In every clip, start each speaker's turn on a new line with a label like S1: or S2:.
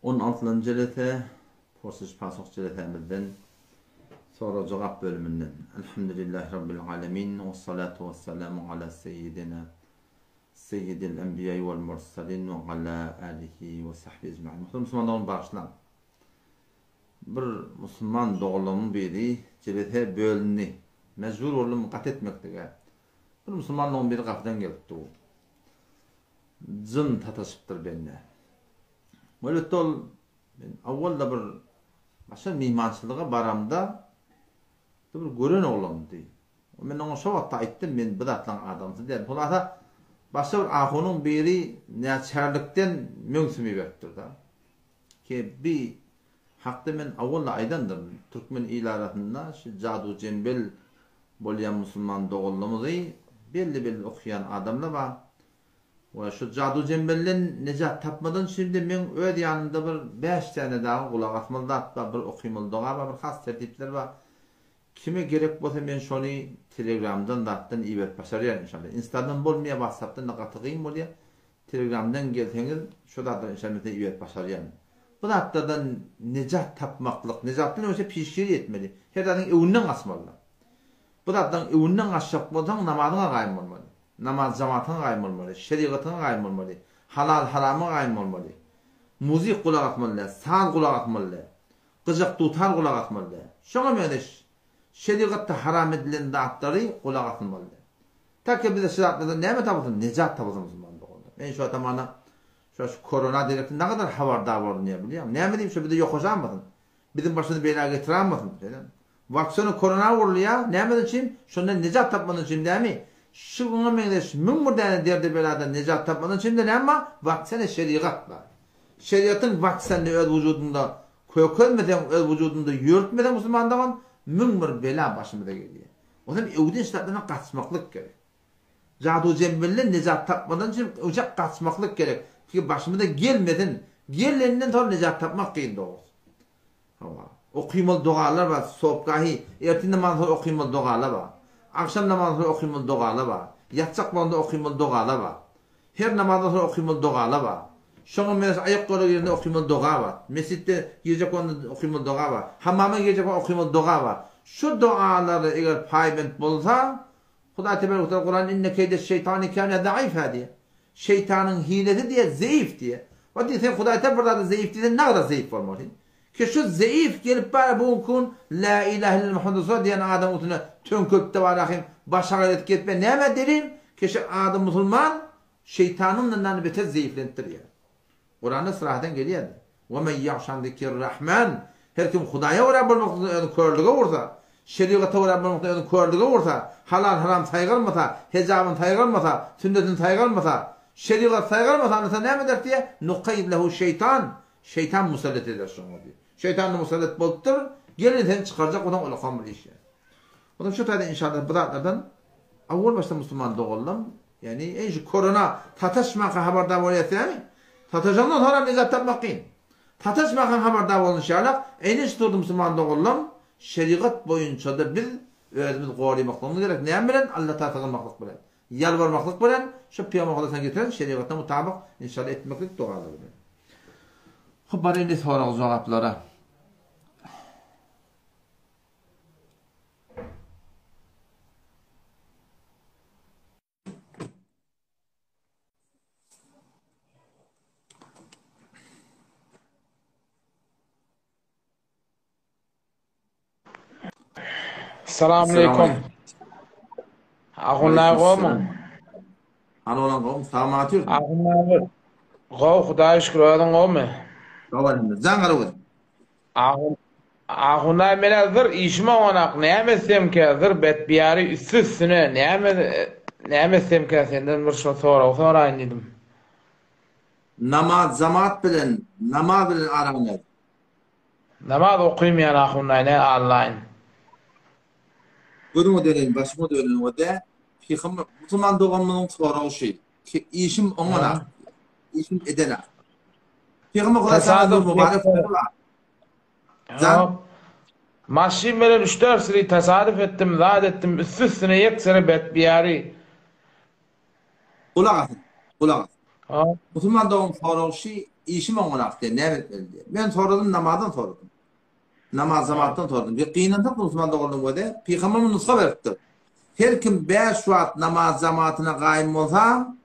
S1: On altynjy jelese, Porsuş-pasuh jelesämizden sorag-jogap bölüminden. Elhamdülillahi Rabbil alemin, wessalatu wessalamu ala seýýidina seýýidil enbiýai wal mursalin we ala alihi we sahbihi ecmain. Muhterem musulman dogan bagyşlaň. Bir musulman doganlarymyň biri jelese bölündi. Mejbur boldum gat etmeklige. Bir musulman dogan biri gapydan gelipdi. Jyn sataşypdyr bende. Elbetde ol men awwalda bir başga myhmançylyga baramda bir gören oglandy. Men oňa şo wagtda aýtdym, men bu zatlaryň adamsy däl. Hulasa başga bir ahunyň biri näçärlikden möňsümi beripdir-de. Ki bi hakda men awwalda aýdandyryn. Türkmen il arasynda şu jadu-jembel bolýan musulman doganlarymyzy belli-belli okaýan adamlar bar. We şu jadu-jembelden nejat tapmadan şindi meň öz ýanymda bir bäş däne dagy gulak asmaly zat bar, bir okymaly doga bar, bir has tertipler bar. Kime gerek bolsa men şony telegramdan zatdan iberip başarýan inşallah. Instadan bolmaýar, whatsapdan-da gaty gyn bolýar. Telegramdan gelseňiz şo zatlary inşallah men size iberip başarýan. Bu zatlardan nejat tapmaklyk, nejatdan öňçe pişgir etmeli. Her zadyň öwünden gaçmaly. Bu zatlaryň öwünden gaçjak bolsaň namazyňa gaýym bolmaly. Namaz jamatyňa gaýym bolmaly, şerigatyňa gaýym bolmaly, halal-harama gaýym bolmaly. Muzyk gulak asmaly däl, saz gulak asmaly däl. Gyjak dutar gulak asmaly däl. Şoňa meňzeş şerigatda haram edilen zatlary gulak asylmaly däl. Täki bize şu zatlardan näme tapylsyn? Nejat tapylsyn musulman doganlar. Men şu atamana şu şu korona derekli nagadar habardar boldum diýýär bilýäňmi? Näme diýip şu bize ýokaşanmasyn? Biziň başymyzy bela getiranmasyn? Şeýdemi? Waksina korona urulýar, nämeden üçin? Şondan nejat tapmadan üçin dämi? Şuňa meňzeş 1001 däne derde-beladan nejat tapmadan üçin-de näme bar? Waksina şerigat bar. Şerigatyň waksanyny öz wujudyňda kökelmeseň, öz wujudyňda ýörütmeseň musulman dogan, 1001 bela başymyza gelýär. Onsoň öwden ştatlardan gaçmaklyk gerek. Jadu-jembelden nejat tapmadan üçin öňçä gaçmaklyk gerek. Ki başymyza gelmesin. Gelenden soň nejat tapmak kyn dogrusy. Hawa. Okymaly dogalar bar, sobgahi, ertir namazyndan soň okymaly dogalar bar. Agşam namazyndan soň okymaly dogalar bar. Ýatjak bolanda okymaly dogalar bar. Her namazdan soň okymaly dogalar bar. Şoňa meňzeş aýak gola girende okymaly doga bar. Mesjitde girjek bolanda okymaly doga bar. Hammama girjek bolanda okymaly doga bar. Şu dogalara eger paýbent bolsa, Hudaý tebarek we teala Kuranda inne keýdeş şeýtani kâne zaifa diýýär. Şeýtanyň hilesi diýýär zeýif diýýär. We diýýär sen Hudaý teala bir zady zeýif diýseň nagada zeýif bolmaly. Ki şu zeýif gelip bar bu günki gün la ilahe illallah Muhammed Resulullah diýen adamyň üstüne töňkelipde bar ahim başagaý edip gelip ber näme delil ki şu adam musulman şeýtanyň beter zeýiflenipdir diýýär. Kuranda syrahadan gelýär. We men ýa'ş an zikrir-Rahman, Her kim Hudaýa görä bolmakdan özüni körlüge ursa, şerigata görä bolmakdan özüni körlüge ursa, halal-haram saýgarmasa, hejabyny saýgarmasa, sünnetini saýgarmasa, şerigaty saýgarmasa, onda sen näme ederis diýýär? Nukaýýid lehu şeýtan, şeýtan musallat eder şoňa diýýär. Şeýtan-da musallat bolupdyr, gelin seni çykarjak bolsaň ulakam bir iş. Ondan şu taýdan inşallah bu zatlardan awwal başda musulman doganlam Ýagny, eý şu korona sataşmaka habardar bolýas dämi? Sataşandan soňram nejat tapmak kyn. Sataşmakaň habardar bolunşy ýalak, eýne şu turdy musulman doganlam, şerigat boýunçada biz özümiz gorymaklygymyz gerek. Näme bilen? Alla Taala sygynmaklyk bilen. Ýalbarmaklyk bilen, şu Pygamber Hudaýyň getiren şerigatyna mutabyk inşallah etmeklik dogalar bilen. Hop bar indi sorag jogaplara.
S2: Salam aleykum. Ahunlar gowmy?
S1: Hany olan gowmy? Sag atyr.
S2: Ahunlar gow, Hudaýa şükür, özüň gowmy?
S1: Sag elhamdülillah. Jan gara göz.
S2: Ahun Ahunay men zir işim oňanak näme etsemkä zir betbiýary üsti üstüne näme näme etsemkä senden bir şo sorag soraýyn diýdim.
S1: Namaz jamat bilen namaz bilen araň nädip?
S2: Namaz okymýan Ahunay ne Allaýyn.
S1: Gözüňe döneýin başyňa döneýin o dä pygamber musulman doganymyzyň soragy şy ki işim oňanak işim edenak. Pygamber Hudaý sana nur mübarek
S2: Jan. Maşyn bilen üç-dört siri tesadüf etdim, zat etdim, üsti-üstüne ýek-sere
S1: Işim oňanak diýýär, näme etmeli diýýär. Men soradym, namazdan soradym. Namaz jamatdan soradym. Bir gynansak musulman doganlaryň özi pygamberimiz nusga beripdir. Her kim 5 wagt namaz jamatyna gaýym bolsa,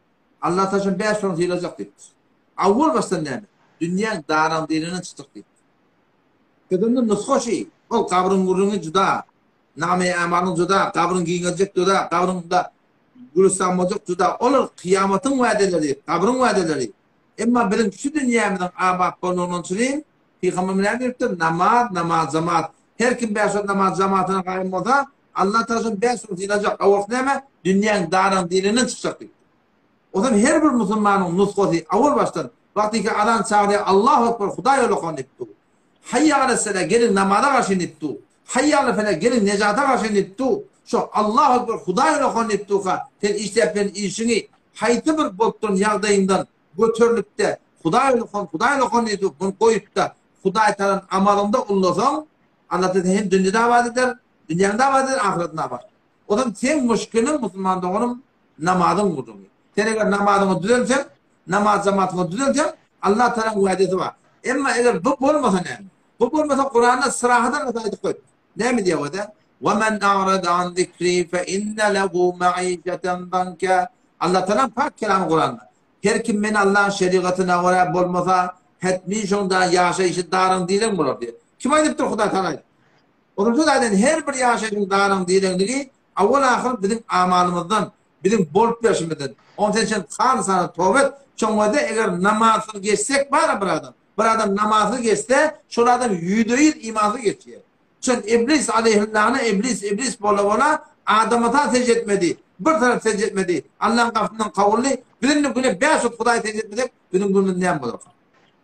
S1: Allah taşyn 5 wagt sylajak diýipdir. Awwal başdan näme? Dünýäň daran dilinden çykjak diýipdir. Sözünde nusga şi, ol gabryň gürrüňi juda, name amalyň juda, gabryň giňeljek juda, gabryňda gülüstan boljak juda. Olar kyýamatyň wädeleri, gabryň wädeleri. Emma biziň şu dünýämiziň abat bolmagyndan çürin Pygamberimiz näme diýipdir? Namaz, namaz, jamat. Her kim bäş wagt namaz jamatyna gaýym bolsa, Allah Tagala şony bäş wagt sylajak. O wagt näme? Dünýäň daran dilinden çykjak diýipdir. O zaman her bir musulmanyň nusgasy awal başdan wagtyky azan çagyrýar Allahu Ekber Hudaý ýolakan diýip dur. Haýýa alessala geliň namaza garşy diýip dur. Haýýa ala fela geliň nejata garşy diýip dur. Şo Allahu Ekber Hudaý ýolakan diýip durka sen işläp bilen işiňi haýsy bir bolup duran ýagdaýyňdan göterilipde Hudaý ýolakan Hudaý ýolakan diýip dur. Muny goýupda Hudaý talan amalyňda ullasaň Allah seni hem dünýede abat eder, dünýäňde abat eder, ahyretinde abat eder. O zaman seň muşkiliň musulman doganym namazyň gürrüňi. Sen eger namazyňy düzelseň, namaz jamatyňy düzelseň, Allah Tagalaň wädesi bar. Emma eger bu bolmasa näme? Bu bolmasa Kuranda syrahadan da aýdyp goýupdyr. Näme diýýär o-da? Wa men a'rada an zikri fe inne lehu maişeten danka. Allah Tagalaň pak kelamy Kuranda. Her kim meni Allahyň şerigatyna görä bolmasa, hetmi şoňda ýaşaýşy daryň direň bolar diýýär. Kim aýdypdyr Hudaý Tagala aýdypdyr. Onuň söz aýdan her bir ýaşaýşyň daryň direňligi awal-ahyr biziň amalymyzdan, biziň bolup berşimizden. Onuň sen şen halysana toba et. Şoňada eger namazsyz geçsek bara bir adam. Bir adam namazsyz geçse, şol adam ýüzde-ýüz imansyz geçýär. Şon iblis aleýhillana iblis iblis bola bola adamata sežde etmedi. Bir tarap sežde etmedi. Allaň gapysyndan kowuldy. Biz indi güne bäş wagt Hudaýa sežde etmesek, biziň günümiz näme bolarka?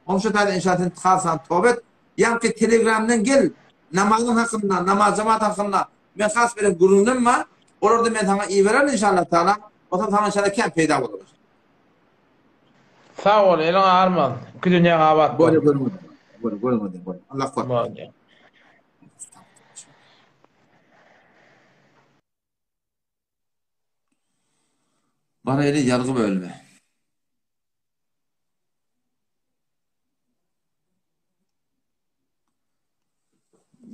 S1: Onuň şu taýda inşallah sen halysana toba et. Ýaňky telegramdan gel, namazyň hakynda, namaz jemaat hakynda men has beren gürrüňlerim bar. Olarda men saňa ibererin inşallah taala. Onsoň saňa inşallah kän peýda bolar.
S2: Sag bol, eliň agyrmasyn. Iki dünýäň abat
S1: bol. Bolýar, görüň. Bolýar, görüň, bolýar. Allah
S2: korusun.
S1: Baraýly ýazgy bölümi.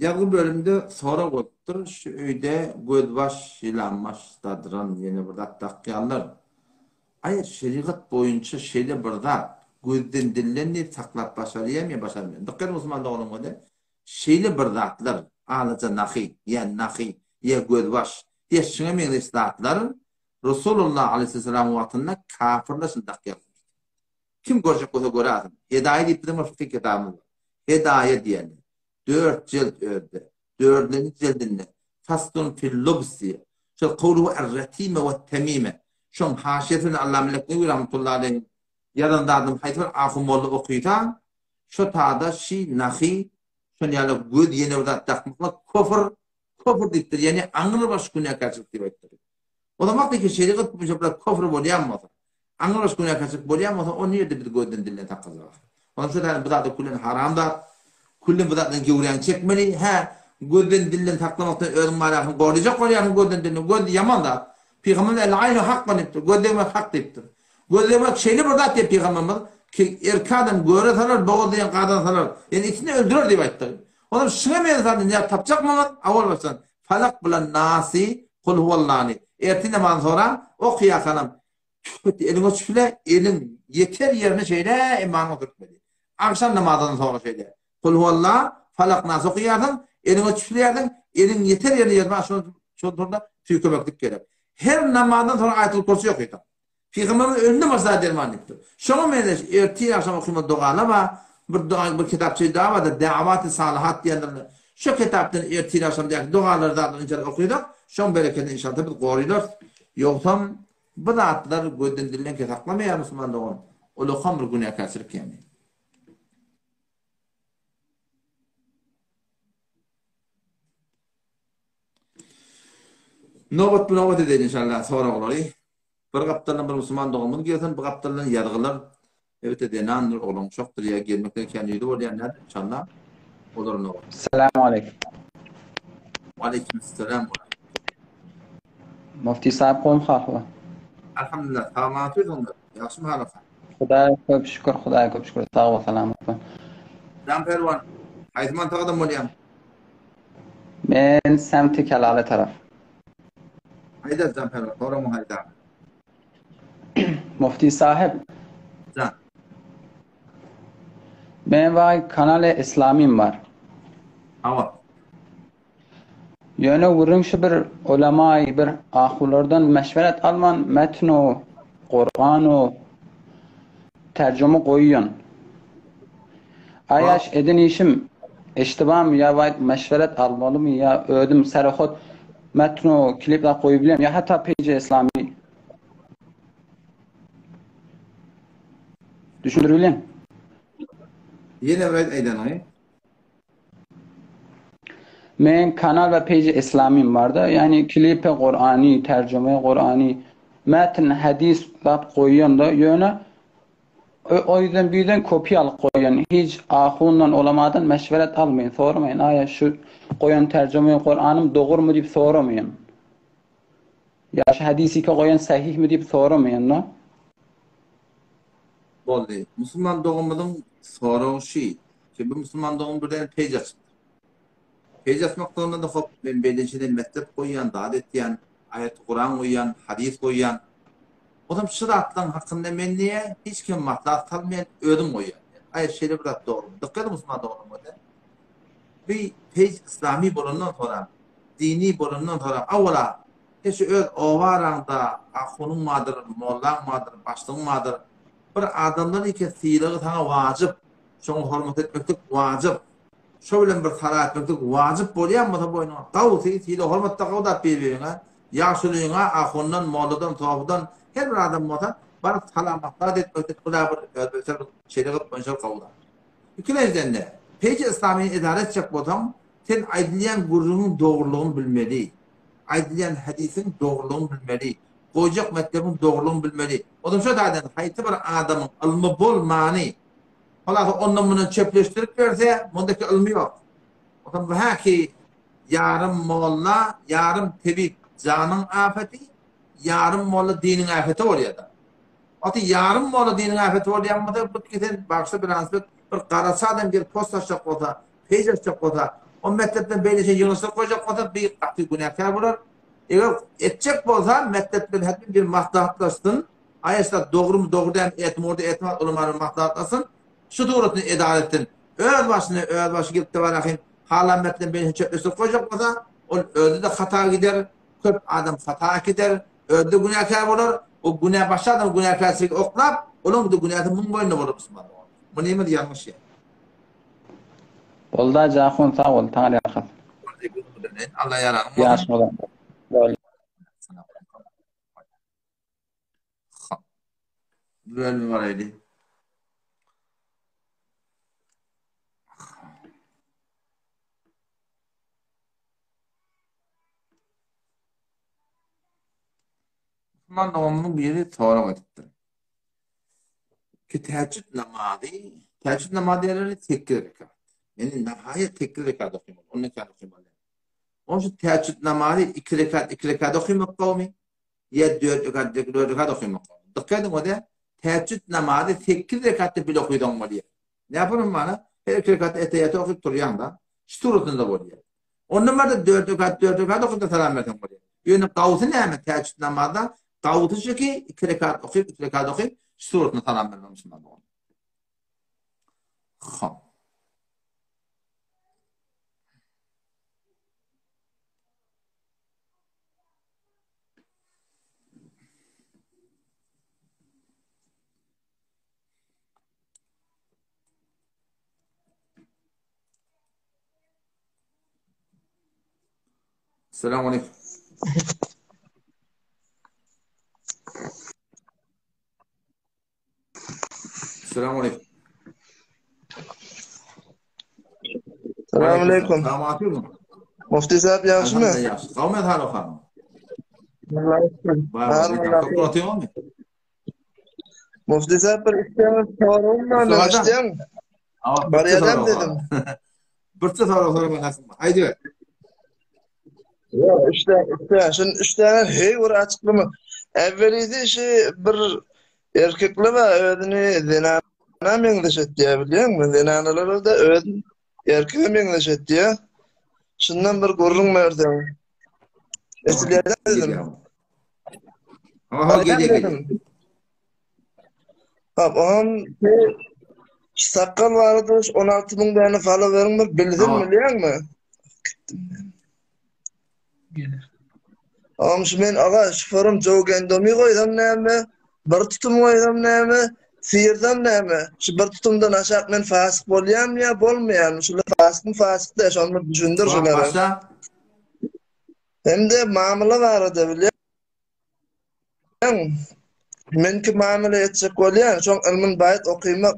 S1: Ýazgy bölümde sorag bolupdyr, şu öýde gözbaş, ýylanbaş dadyran ýene bir zat dakýarlar. Aý, şerigat boýunça şeýle bir zat gözden-dilden diýip saklap başarýarmy ýa başarmaýarmy? Dykgat ediň musulman doganlarym bolsa, şeýle bir zatlar, alaja nahy ýa nahy ýa gözbaş ýa şuňa meňzeş zatlar Resulullah aleýhissalamyň wagtynda kafirler şuny dakýarlar. Kim görjek bolsa göräsin. Hedaýa diýip biziň bir fykyh kitabymyz bar. Hedaýa diýende, dört jilt özde, dördünji jildinde Faslun fil lubs diýýär. Şol kowluhu er-retime we-temime. Şoň haşiýesi bilen Allama Leknewi rahmetullahi aleýh ýazan zadyny haýsy bir ahun molla okysa, şo tada şi nahy şon ýaly göz ýene bir zat dakmaklyk kofr, kofr diýipdir, ýagny aňrybaş günäkärçilik diýip aýtdyr. O zaman peki şerigat boýunça bular kofr bolýan bolsa, aňrybaş günäkärçilik bolýan bolsa, o nirde bizi gözden dilden saklajak? Onuň üçin yani bu zat küllen haram zat. Küllen bu zatdan gewräňi çekmeli. Hä, gözden dilden saklamakdan özüň marasyny gorajak bolýarsyň gözden dilden. Göz ýaman zat. Pygamberimiz el aýnu hakkan diýipdir. Göz degmek hak diýipdir. Göz degmek şeýle bir zat diýip pygamberimiz ki erkek adam göre salar, bogaz diýen gazan salar. Ýani ikisini öldürer diýip aýtdy. Onuň şuňa meňzeş näme tapjakmyňyz? Awal başdan Falak bilen Nasy, Kul huwallany ertir namazyny soraň, okaýarkanam tüf eliňe tüfle, eliň ýeter ýerine şeýle emmanyňy sürtmeli. Agşam namazyndan soňra şeýle. Kul huwalla, Falak, Nas okaýarsyň, eliňe tüfleýärsiň, eliň ýeter ýerine ýerine şondan soňra tüýkemeklik gerek. Her namazdan soňra Aýatul Kürsi okaýsaň. Pygamberimiz önden başlap derman diýipdir. Şoňa meňzeş ertir agşam okymaly dogalar bar. Bir doga bir kitapça doga bardyr, Da'awati Salihat diýendir. Şo kitapdan ertir agşam däki dogalary zatlary inşallah okysak, şoň berekedini inşallah biz gorylarys. Ýogsam bu zatlar gözden dilden ke saklamaýar musulman dogan. Ulakam bir günäkärçilik ýagny. Nobat bu nobat edeýin inşallah soraglary. Bir gapdaldan bir musulman doganymyz gelsin, bu gapdaldan ýazgylar. Elbetde zenandyr, oglan uşakdyr ýa gelmekden kän ýüzi bolýan nädip inşallah. Olar nobat.
S3: Salam aleyküm.
S1: Aleyküm selam.
S3: Mufti sahip gowymy halypa?
S1: Alhamdulillah, sag maňa söz onda. Ýagşymy halypa?
S3: Hudaýa köp şükür, Hudaýa köp şükür. Sag bol, salamat bol.
S1: Jan Pälwan, haýsy mantagadan bolýaň?
S3: Men semti Kelale tarap.
S1: Haýda Jan Pälwan, soragyň haýda?
S3: Mufti sahib.
S1: Jan.
S3: Men waý kanale Islamim bar.
S1: Hawa.
S3: Ýöne gürrüň şu bir ulamaý bir ahulardan meşweret alman metnu Kuranu terjüme goýýan. Aýaş eden işim eştibamy ýa waý meşweret almalymy ýa özüm serehot metnu klip zat goýup bilýän ýa hatda page islami düşündirip bilýän.
S1: Ýene bir aýt aýdanyňy.
S3: Men kanal we page islamim barda, ýagny klipe Kurany, terjüme Kurany, metn, hadis zat goýýan-da, ýöne o ýüzden bu ýüzden kopiýa alyp goýýan. Hiç ahundan, ulamadan meşweret almaýan, soramaýan. Aýa şu goýan terjüme Kuranym dogrumy diýip soramaýan. Ýa şu hadisika goýan sahihmi diýip soramaýan-da.
S1: Boldy. Musulman doganymyzyň soragy şi. Şi bir musulman dogan birden page açypdyr. Page açmaklygynda-da hop men beýle şeýle mekdep goýýan, zat etýän, aýaty Kuran goýýan, hadys goýýan. Onsoň şu zatlaryň hakynda men diýýär, hiç kim maslahat salmaýan, özüm goýýan diýýär. Aý şeýle bir zat dogrumy? Dykgat ediň musulman doganlarym. Bir page islami bolandan soňra, dini bolandan soňra awala Sen şu öz oba araňda ahunyň bardyr, mollaň bardyr, başlygyň bardyr. Bir adamdan eke sylagy saňa wajyp. Şoňa hormat etmeklik wajyp. Şo bilen bir sala etmeklik wajyp bolýan bolsa boýnuňa gawusy sylag hormat da bir-biriňe, ýaşulyňa, ahundan, molladan, sofudan her bir adam bolsa baryp sala maslahat etmeklik bu-da bir özbeçe bir şerigat boýunça bir gowy zat. Ikilenjiden-de, peji yslamyny edara etjek bolsaň, sen aýdylýan gürrüňiň dogrulygyny bilmeli. Aýdylýan hadisiň dogrulygyny bilmeli. Goýjak metlebiň dogrulygyny bilmeli. Onsoň şo taýdan haýsy bir adamyň ylmy bolmany, halasa ondan-mundan çöpleşdirip berse, mundaki ylmy ýok. Onsoň bu häki ýarym molla, ýarym tebip janyň apeti, ýarym molla diniň äpeti bolýar-da. Wagty ýarym molla diniň äpeti bolýan bolsa, bu sen bagşy bir ansbet bir garaçy adam gelip post açjak bolsa, Peýž açjak bolsa, o mekdepden beýle şey ýygnaşdyryp goýjak bolsa, bir gaty günäkär bolar. Eger etjek bolsa, mekdep bilen hetmin bir maslahatlaşsyn. Aýaşlar dogrumy, dogry dälmi, etmordy, etmaz, ulama bilen maslahatlaşsyn. Şu suratny edara etsin. Öz başyna, öz başy gelip de barahyn, halan mekdepden beýle şey çöpleşdirip goýjak bolsa, ol özi-de hata gider, köp adam hata äkider, özi-de günäkär bolar. O günä başga adamy günäkärçilige oklap, olaň-da günäsi muň boýnuna bolar musulman dogan. Muny ýalňyş ýa.
S3: Bolda Jahun sag bol taňry ýalkasyn.
S1: Allah ýaranyň bolsun.
S3: Ýaşyň uzak. Boldy.
S1: Bölüm baraýly. Musulman doganymyzyň biri sorag edipdir. Ki täjjüd namazy, täjjüd namazy diýerler 8 rekat. Ýani nahaýat 8 rekat okaýmaly, 10 rekat okaýmaly. Onuň üçin täjjüd namazy 2 rekat, 2 rekat okaýmak gowumy? Ýa 4 rekat, 4 rekat okaýmak gowumy? Dykgat ediň o-da, täjjüd namazy 8 rekatda bile okaýsaň bolýar. Näme mana? Her 2 rekat ete-ete okyp turýaň-da. Şu suratynda bolýar. Ondan barda 4 rekat, 4 rekat okyp-da salam berseň bolýar. Ýöne gawsy näme täjjüd namazda? Gawsy şu ki, 2 rekat okyp, 2 rekat okyp, şu suratynda salam bermek musulman dogan. Hop. Selamu aleyküm. Selamu aleyküm.
S4: Selamu aleyküm.
S1: Salam aleyküm.
S4: Mufti sahip ýagşymy?
S1: Elhamdülillah ýagşy. Gawmy hal okan.
S4: Mufti sahip bir isleýän soragym bar, eşitýäňmi? Barýadam dedim.
S1: Birçe sorag soramak hakyň bar. Aýdyber.
S4: Ýok, işte, işte, şun üç tane hey bir açyklama. Evvelisi şu bir. Erkekler-ä özüni zenana meňzeş etýär bilýäňmi? Zenanalar-da özüni erkege meňzeş etýär. Şundan bir gürrüň berseň. Eşidýärsiňmi sesimi?
S1: Aha, gelýär, gelýär.
S4: Hop, oňam sakgal barada 16 müň däne followeriň bir bilsin bilýäňmi?
S3: Geler.
S4: Oňam şu men aga şoferim Joe Gendomy goýsam näme? Bir tutum goýsam näme? Syrsam näme? Şu bir tutumdan aşak men fasyk bolýanmy ýa bolmaýanmy? Şular fasykmy fasyk däl, şony bir düşündir şulara.
S1: Başla.
S4: Hem-de mamla barada bilýän. Menki mamla etjek bolýan, şoň ylmyn baýt okymak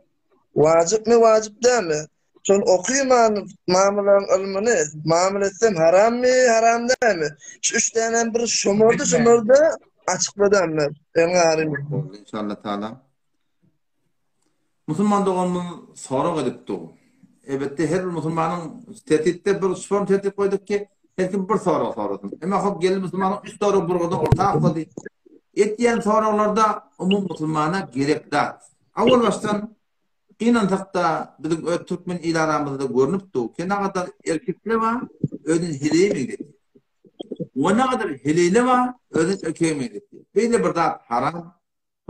S4: wajypmy, wajyp dälmi? Şony okyman mamlaň ylmyny, mamla etsem harammy, haram dälmi? Şu üç dänem bir şomarda şomarda açykladam ber. Eliňe arym.
S1: Boldy inşallah taala. Musulman doganymyz sorag edipdi. Elbetde her bir musulmanyň tertipde bir şon tertip goýduk ki, her kim bir sorag sorasyn. Emma hop geldi musulmanyň üç sorag bir orada orta atlady. Etýän soraglarda umum musulmana gerek zat. Awal başdan gynansakda biziň öz türkmen il aramyzda görnüp dur. Ki nagadar erkekler bar, özüni heleýe meňzetýär. We nagadar heleýler bar, özüni erkege meňzetýär. Beýle bir zat haram.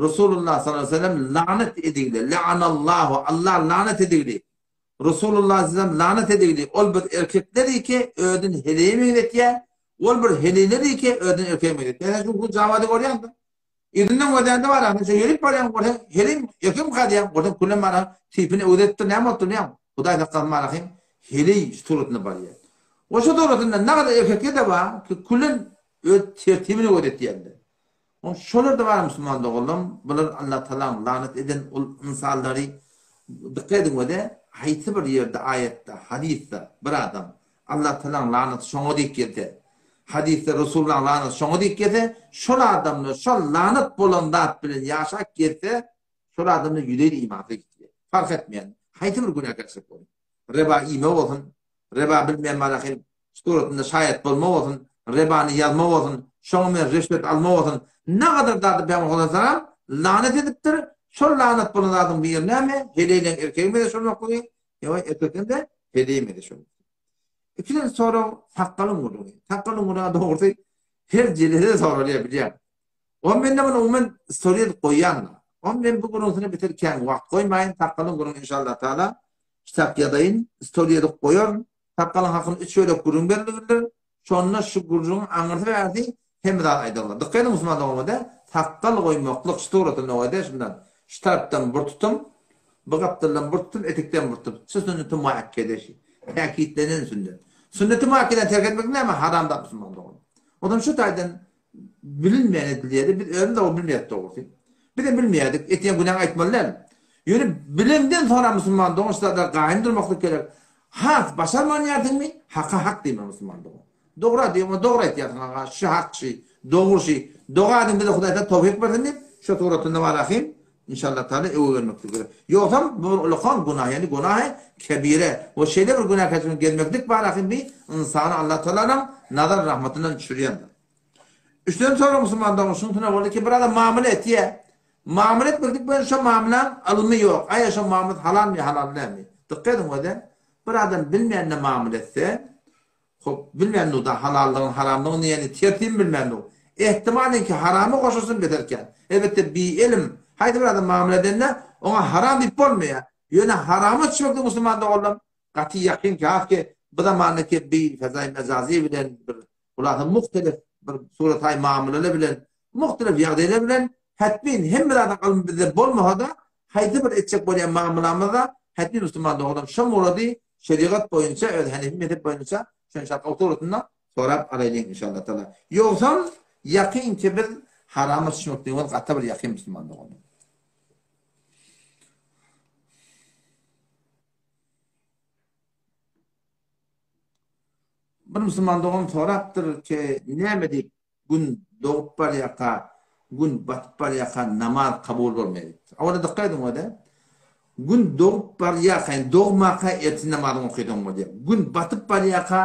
S1: Resulullah sallallahu aleyhi ve sellem lanet edigli. La'anallahu, Allah lanet edigli. Resulullah sallallahu lanet edigli. Ol bir erkekler ki özüni heleýe meňzetýär. Ol bir heleýler ki özüni erkege meňzetýär. Sen şu gün jawady görýäňmi? Yzyndan gözlände bar, sen ýörüp barýaň, görseň, heleý erkek mi diýýäň, görseň külem bar, tipini öwredipdir, näme bolupdyr diýýäň. Hudaý saklasyn barahym, heleý suratynda barýar. Oşa suratynda nagada erkekler-de bar, ki külem öz tertibini öwretýärler. Oň şolar-da bar musulman doganlarym, bular Allah Tagalaň lanet eden ol ynsanlary dykgat ediň wede haýsy bir ýerde aýatda, hadysda bir adam Allah Tagalaň lanaty şoňa diýip gelse, hadysda Resulullaň lanaty şoňa diýip gelse, şol adamlar şol lanat bolan zat bilen ýaşap gelse, şol adamlar ýüzeýin imansyz gitýär. Fark etmeýän, haýsy bir günäkärçilik bolsun. Reba iýme bolsun, reba bilmeýän barahym suratynda şaýat bolma bolsun, rebany ýazma bolsun, şoňa men rişwet alma bolsun, nagadar zady Pygamber aleyhissalam lanet edipdir. Şol lanat bolan zadyň biri näme? Heleýleň erkegi mezeş bolmaklygy, ýa erkekden-de heleý mezeş bolmaklygy. Ikinji sorag sakgalyň gürrüňi. Sakgalyň gürrüňi dogrusy her jelesede soralýar bilýän. Oňa mende muny umuman story edip goýýan. Oňa men bu gürrüňsine beter kän wagt goýmaýyn, sakgalyň gürrüňini inşallah taala kitap ýazaýyn, story edip goýaryn. Sakgalyň hakyny üç bölek gürrüň berilgindir. Şonda şu gürrüňiň aňyrsy bärsi hemme zat aýdylgyr. Dykgat ediň musulman doganlar-da, sakgal goýmaklyk şu suratynda goýda şundan şu tarapdan bir tutum, bu gapdaldan bir tutum, etekden bir tutum. Şu sünneti muakkede şi. Täkitlenen sünnet. Sünneti muakkedeni terk etmek näme? Haram zat musulman dogan. Ondan şu taýdan bilinmeýän edilýärdi. Biz özümiz de bilmeýärdik dogrusy. Biz hem bilmeýärdik. Etýän günäňi aýtmaly däl. Ýöne bilenden soňra musulman dogan şu zatlara gaýym durmaklyk gerek. Has başarman ýärsiňmi? Haka hak diýme musulman dogan. Dogry diýme, dogry aýtýarsyň aga, şu hak şu, dogry şu. Doga ediň bize Hudaý taala towfyk bersin diýip, şu suratynda bar ahim. Inşallah taala öwe gelmeklik gerek. Ýogsam bu bir ulakan günah, ýagny günahy kebire. We şeýle bir günä keçmek gelmeklik bar ahim bi ynsany Allah taalanyň nazar rahmatyndan düşürýändir. Üçden soňra musulman dogan şunusyna boldy ki bir adam mamla etýär. Mamla etmeklik bilen şo mamlaň ylmy ýok. Aýa şo mamla halalmy ýa halal dälmi? Dykgat ediň özä. Bir adam bilmände mamla etse, Hop, bilmän dur-da halallygyny, haramlygyny ýagny tertibini bilmän dur. Ehtimal ki harama goşulsyn beter kän. Elbetde bielm haýsy bir adam mamla edende oňa haram diýip bolmaýar. Ýöne harama düşmekde musulman doganlarym gaty ýakyn ki has ki bu zamanda ki bi fezaý mejazy bilen bir hulasa muhtelif bir surataý mamlalar bilen muhtelif ýagdaýlar bilen hetmin hemme zadyň ylmy bizde bolmasa-da haýsy bir etjek bolýan mamlamyzda hetmin musulman doganlarym şo murady Şerigat boýunça öz Hanefi mezhep boýunça şony şart awtoratynda sorap alaýlyň inşallah taala. Ýogsam ýakyn ki biz harama düşmekligimiz gaty bir ýakyn musulman doganlar. Bir musulman dogan sorapdyr ki näme diýip Gün dogup barýarka, Gün batyp barýarka namaz kabul bolmaýar diýipdir. Awala dykgat ediň ode. Gün dogup barýarka, ýagny dogmaka ertir namazyňy okysaň bolýar. Gün batyp barýarka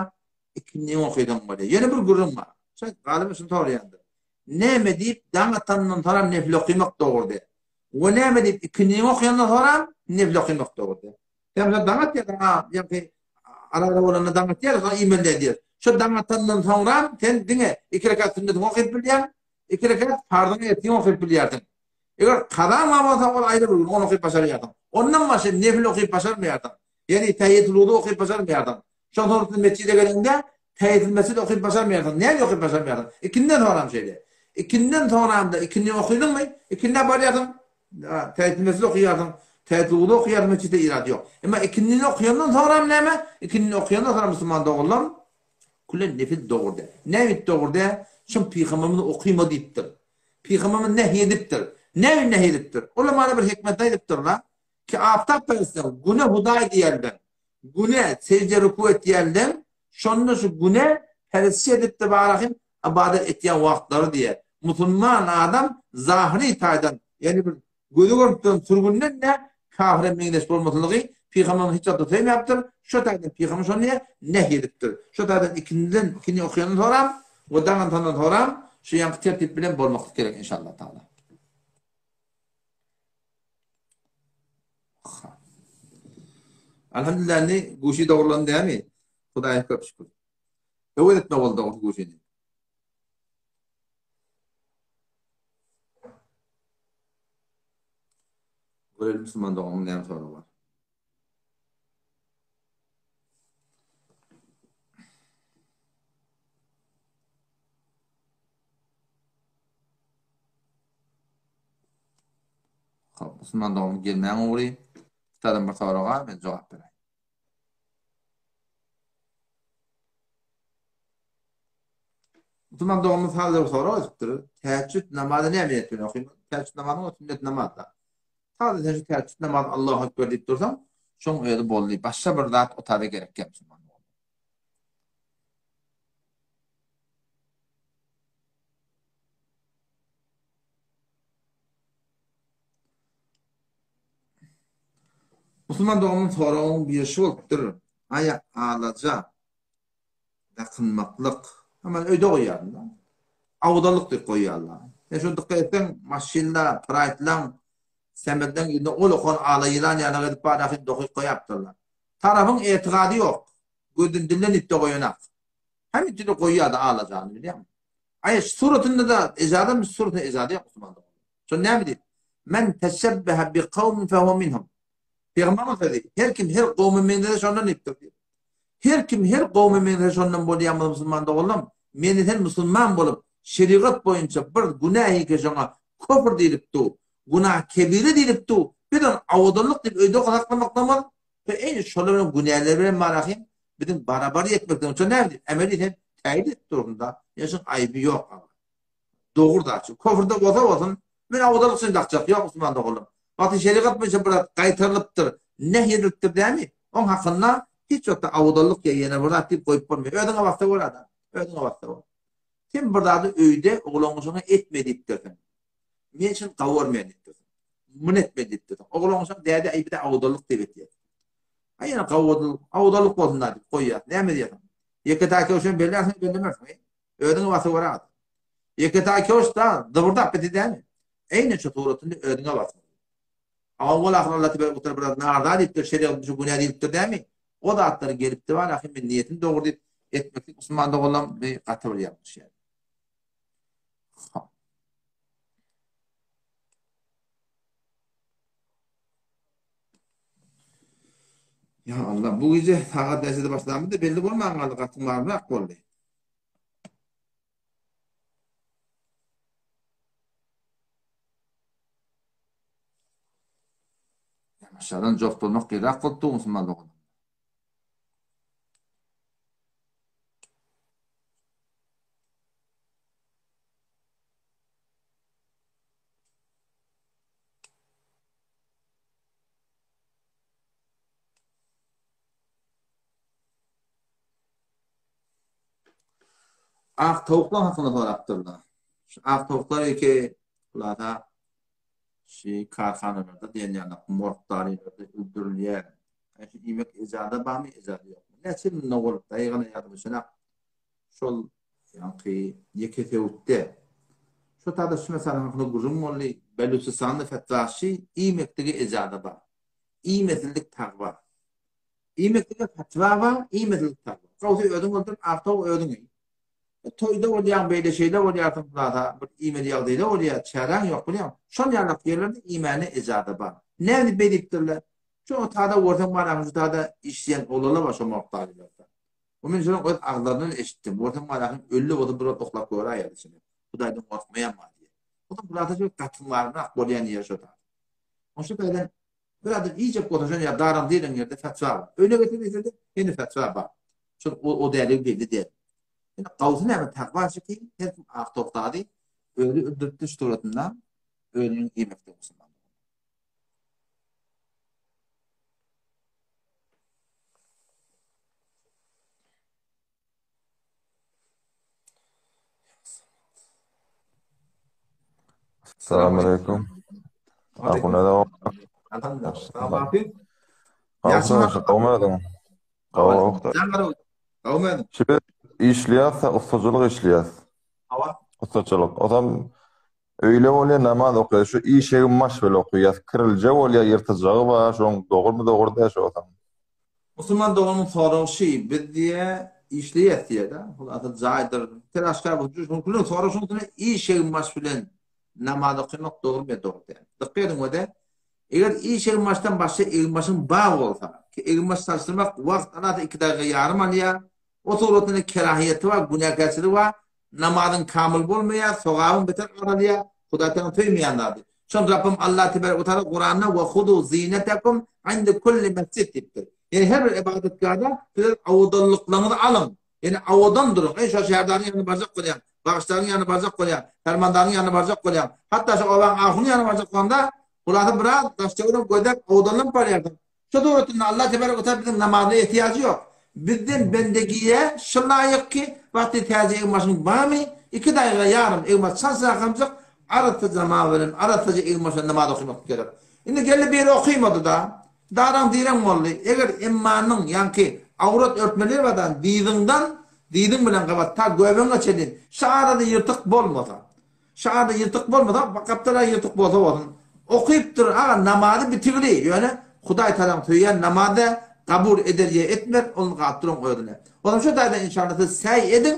S1: ikindini okysaň bolýar. Ýene bir gürrüň bar. Şaýt galyba şuny soraýandyr. Näme diýip daň atandan soňra nefil okymak dogry däl. We näme diýip ikindini okaýandan soňram nefil okymak dogry. Sen mesela daň atýarsyň, ha, ýa-ki ara-ara bolanda daň atýarys, soň iýmeli diýýär. Şo daň atandan soňram sen diňe iki rekat sünnetiňi okyp bilýäň, iki rekat parzyňy ertiň okyp bilýärsiň. Eger kazaň bar bolsa, ol aýry bir gün, ony okyp başarýarsyň. Ondan başga nefil okyp başarmaýarsyň. Ýagny tähiýetül wudu okyp başarmaýarsyň. Şondan soň sen metjide geleňde tähiýetül mesjid okyp başarmaýarsyň. Näme okyp başarmaýarsyň? Ikinden soňram şeýle. Ikinden soňram-da ikindi okydyňmy? Ikindä barýarsyň, tähiýetül mesjid okaýarsyň, tähiýetül wudu okaýarsyň, metjitde irad ýok. Emma ikindini okaýandan soňram näme? Ikindini okaýandan soňra musulman doganlarym külen nefil dogry däl. Näme dogry däl? Çyn pygamberimiz okyma diýipdir. Pygamberimiz nähi edipdir. Näme nähi edipdir? Olam mana bir hikmet aýdypdyr-la. Ki aftap berseň, güne Hudaý diýerler. Güne sejde-ruku etýärler, şonda şu güne perestişe edip-de barahym ybadat etýän wagtlary diýýär. Musulman adam zahyry taýdan, ýagny bir göze görnüp duran sürgünden-de kafire meňzeş bolmaslygy Pygamberimiz hiç wagtda söýmäpdir. Şo taýdan Pygamber şony diýýär, nehy edipdir. Şo taýdan ikindiden, ikindi okaýandan soram we daň atandan soram şu ýaňky tertip bilen bolmaklyk gerek inşallah taala. Alhamdulillah indi guşy dogrulandy dämi? Hudaýa köp şükür. Öwez etme boldy dogrusu guşyny. Görelim musulman doganymyň näme soragy bar. Hop, musulman doganym gelmäň ugry. Tutalım bir soraga, men jogap bereýin. Musulman doganymyz sada bir sorag edipdir. Täheccüd namazy näme niýet bilen okaýmaly? Täheccüd namazy o sünnet namaz-da. Sada sen şu täheccüd namazy Allahu Ekber diýip dursaň, şoň özi boldy. Başga bir zat o taýda gerek ýok musulman dogan. Musulman doganymyň soragynyň biri şu bolupdyr. Aýak alaja dakynmaklyk. Hemen öýde goýýaryn-da. Awdalyk diýip goýýarlar. Sen şony dykgat etseň, maşynda, praýtlaň, semedleň ýüzüne ol okan ala ýylan ýaly edip bar ahyn dokyp goýapdyrlar. Tarapyň etigady ýok. Gözden dilden ýitde goýanak. Hem içine goýýardy alajany bilýäňmi? Aý suratynda-da ejazam suratynda ejazy ýok musulman doganlar. Şonda näme diýip? Men teşebbehe bi kawmin fehuve minhum. Pygamberimiz sözi, her kim her gowma meňzese şondan diýipdir diýip. Her kim her gowma meňzese şondan bolýarmyz musulman doganlarym. Meni sen musulman bolup, şerigat boýunça bir günähi şoňa köfr diýlip du, günah kebire diýlip du, biz ony awadanlyk diýip öýde saklamakdamyz, we eýni şolar bilen günäler bilen barahym biziň barabar ýetmekden üçin näme diýip, emeli sen täýin edip dursun-da, ýa şuň aýby ýok aga. Dogry da, şu köfrde bolsa bolsun, men awdalyk üçin dakjak ýok musulman doganlar. Wagty şerigat boýunça bir zat gaýtarylypdyr, nehy edilipdir dämi? Oň hakynda hiç wagtda awdalyk ýa ýene bir zat diýip goýup bolmaýar. Özüňe basda gör adam. Özüňe basda gör. Sen bir zady öýde oglan-uşagyňa etme diýipdirsiň. Men şuny gawurmaýan diýipdirsiň. Muny etme diýipdirsiň. Oglan-uşak däde aý bize awdalyk diýip etýär. Aý ýene gawurdylyk, awdalyk bolsun da diýip goýýar. Näme diýýärsiň? Ýeke taý köwşem bellärsiň, bellemersiň. Özüňe basyp görä. Ýeke taý köwüş da zybyrdap biti dämi? Eýni şu suratyny özüňe basyp. Awwal ahyr Allah tebarek we teala biraz narda diýipdir, şerigat şu günä diýipdir dämi? O zatlar gelipdi bar, ahyr men niýetim dogry diýip etmeklik musulman doganlarym bir gaty bir ýalňyş ýaly. Ya Allah, bu gije sagat näçede başlandy belli bolman galdy, gaty marrak boldy. Aşağıdan jof bolmak gerek bolupdy musulman dogan. Ak towuklar hakynda sorapdyrlar. Şu ak towuklar iki hulasa şu karhanalarda diýen ýaly morgdarylarda öldürilýär. Şu iýmek ejada barmy, ejada ýokmy? Näçe ýyl mundan bolup daýgana ýazylyşyna şol ýaňky ýeke söwütde. Şu tada şu meselä hakynda gürrüň boldy. Belüçistanda fetwaçy iýmeklige ejaza bar. Iýmesizlik tag bar. Iýmeklige fetwa bar, iýmesizlik tag bar. Gowsy özüň öldür, agtaw özüň iý. E, toýda bolýaň, beýle şeýle bolýarsyň plasa, bir iýmeli ýagdaýda bolýar, çäräň ýok bilýäň. Şol ýalak ýerlerde iýmäne ejaza bar. Näme diýip beý diýipdirler? Şu otada görseň bar, şu tada işleýän oglanlar bar şo morgdalylarda. O men şonuň öz agzlaryndan eşitdim. Görseň bar, ölli bolsa bir wagt oklap göräýer içine. Hudaýdan gorkmaýan bar diýýär. O da plasa şu gatyňlaryna bolýan ýer şo tada. Oşa taýdan Bir adam iýjek bolsa şony ýa daran diýlen ýerde fetwa bar. Öýüne getirip iýse-de ýene fetwa bar. Şol o, o däligi belli däl. Ýöne gawusy näme takwa şiki her kim ak towuk zady özi öldüripdir şu suratynda özüniň iýmekde musulman.
S5: Assalamu alaikum. Ahuna da. Şimdi işleýäs, ustaçylyk işleýäs. Ustaçylyk. Ozam öýle bolýar, namaz okaýar. Şu işegim maş bile okaýar. Kirilje bolýar, ýyrtyjagy bar, şoň dogrumy dogry däl şo ozam.
S1: Musulman doganymyň soragy şy, biz diýe işleýäs diýe-de, hulasa jaýdyr, telaşka bu şuň sorag şuň üstüne iş egin-baş bilen namaz okamak dogrymy ýa dogry dälmi? Dykgat ediň we-de, eger iş egin-başdan başga egin-başyň bar bolsa, ki egin-baş çalşyrmak wagt alasa iki dagyga ýarym alýar, o suratda kerahiýeti bar, günäkärçiligi bar, Namazyň kamyl bolmaýar, sogabyň beter azalýar, Hudaý tagala söýmeýän zady. Şony Rabbym Allah tebarek we taala Kuranda we huzu zinetekum inde kulli mesjid diýipdir. Ýani her bir ybadatgahda sizler owadanlyklaryňyzy alyň. Ýani owadan duruň. Eý şo şäherdaryň ýanyna barjak bolýaň, bagşylaryň ýanyna barjak bolýaň, fermandaryň ýanyna barjak bolýaň. Hatda şo obaň ahunyň ýanyna barjak bolanda, hulasa biraz daş-töwerek gözläp owadanlanyp barýarsyň. Şu suratynda Allah tebarek we taala biziň namazyna ehtiýajy ýok. Bizden bendegiýe şu laýyk ki, wagty täze egin-başyň barmy, iki daýga ýarym egin-baş çalşakamjyk, arassaja namaz bilen, arassaja egin-baş bilen namaz okamak gerek. Indi geldi biri okymady-da, daraň-direň boldy. Eger emmanyň, ýaňky awrat örtmeleri bardan, dyzyňdan, dyzyň bilen gabat ta göbegiňe çenli şu arada ýyrtyk bolmasa, Şada ýyrtyk bolmasa, gapdala ýyrtyk bolsa bolsun. Okypdyr aga namazy bitigli, ýöne Hudaý tagalaň söýýän namazy kabul eder ýa etmez, ony galyp duran özüne. Onam şo taýdan inşallah siz säý ediň,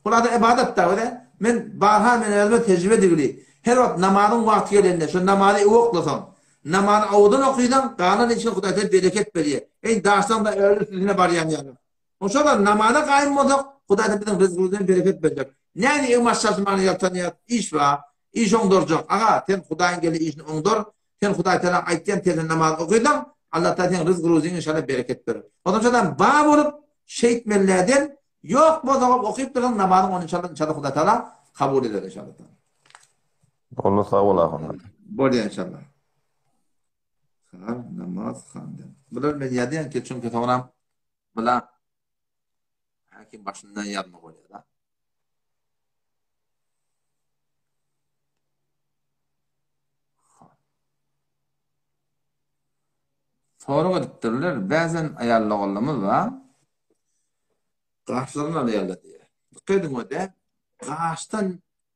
S1: hulasa ybadat da özi, men barha men özüme tejribe digli, her wagt namazyň wagty gelende şo namazy oklasaň, namazy owadan okysaň galan işiňe Hudaý tagala bereket berýär. Eý daşlaň da öz üstüne barýan ýaly. Oşa-da namaza gaýym bolsak, Hudaý biziň ryzgymyzdan bereket berjek. Näme egin-baş çalşyrmagyna ýaltanýas? Iş bar. Iş oňdurjak. Aga, sen Hudaýyň gelen işini oňdur. Sen Hudaý Tagalaň aýtýan tersine namaz okysaň, Allah Tagala seň ryzgy-ruzyňa inşallah bereket berer. Ondan bar bolup, şeýtmelilerden, ýok bolsagam okyp dursaň namazyň ony inşallah inşallah Hudaý Tagala kabul eder inşallah.
S5: Boldy sag bol ahun.
S1: Bolýar inşallah. Har namaz handan. Bular men ýazýan ki çünki soňram Bula her kim başyndan ýazma bolýar da. Sorag edipdirler, bäzen aýal doganlarymyz bar. Gaşlaryny alýarlar diýýär. Dikkat ediň öde, gaşdan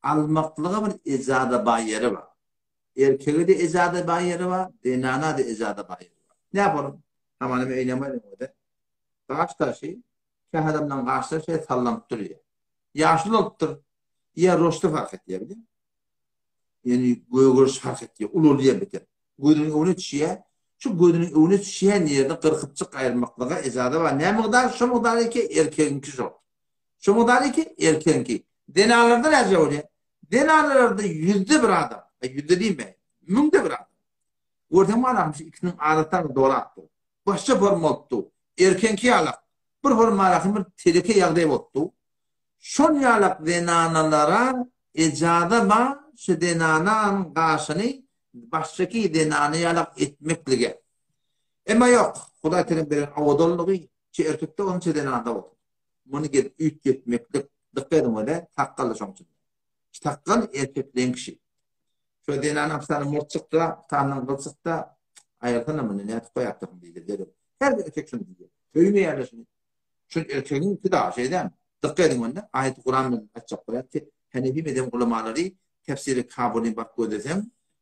S1: almaklyga bir ejaza bar ýeri bar. Erkege-de ejaza bar ýeri bar, zenana-da ejaza bar ýeri bar. Näme bolar? Hamana men öýlenmedim öde. Gaş daşy, kä adamlaryň gaşlary şeýle sallanyp durýar. Ýaşuly bolupdyr. Ýa roşdy fark etýär bilýäňmi? Ýani gögeriş fark etýär, ulalýar beter. Gözüniň öňüne düşýär. Şu gözüniň öňüne düşýän ýerini gyrkypjyk aýyrmaklyga ejaza bar. Näme mukdar? Şo mukdar ki erkegiňki şo. Şo mukdar ki erkegiňki. Zenanlarda näce bolýar? Zenanlarda ýüzde bir adam, ýüzde diýme, müňde bir adam. Görseň bar şu ikisiniň arasy dolapdyr. Başga forma bolupdy. Erkeňki ýalak. Bir forma arasy bir teleke ýagdaý bolupdy. Şol ýalak zenanalara ejaza bar şu zenananyň gaşyny başgaky zenana ýalak etmeklige. Emma ýok, Hudaý tagala beren owadanlygy çe erkekde bolsun çe zenanda bolsun. Muny gelip üýtgetmeklik dykgat ediň wele sakgally şoň üçin. Sakgal erkekleň kişi. Şo zenana bir sany murt çyksa, bir sanydan gyl çyksa, aýyrsana muny nädip goýapdyrsyň diýdi derrew. Her bir erkek şuny diýýär. Söýmeýärler şuny. Şul erkegiň pida şeýdämi? Dykgat ediň onda, aýaty Kuran bilen aýtjak bolýar ki, Henefi mezhebiň ulamalary. Tefsiri Kabulyny baryp gözleseň,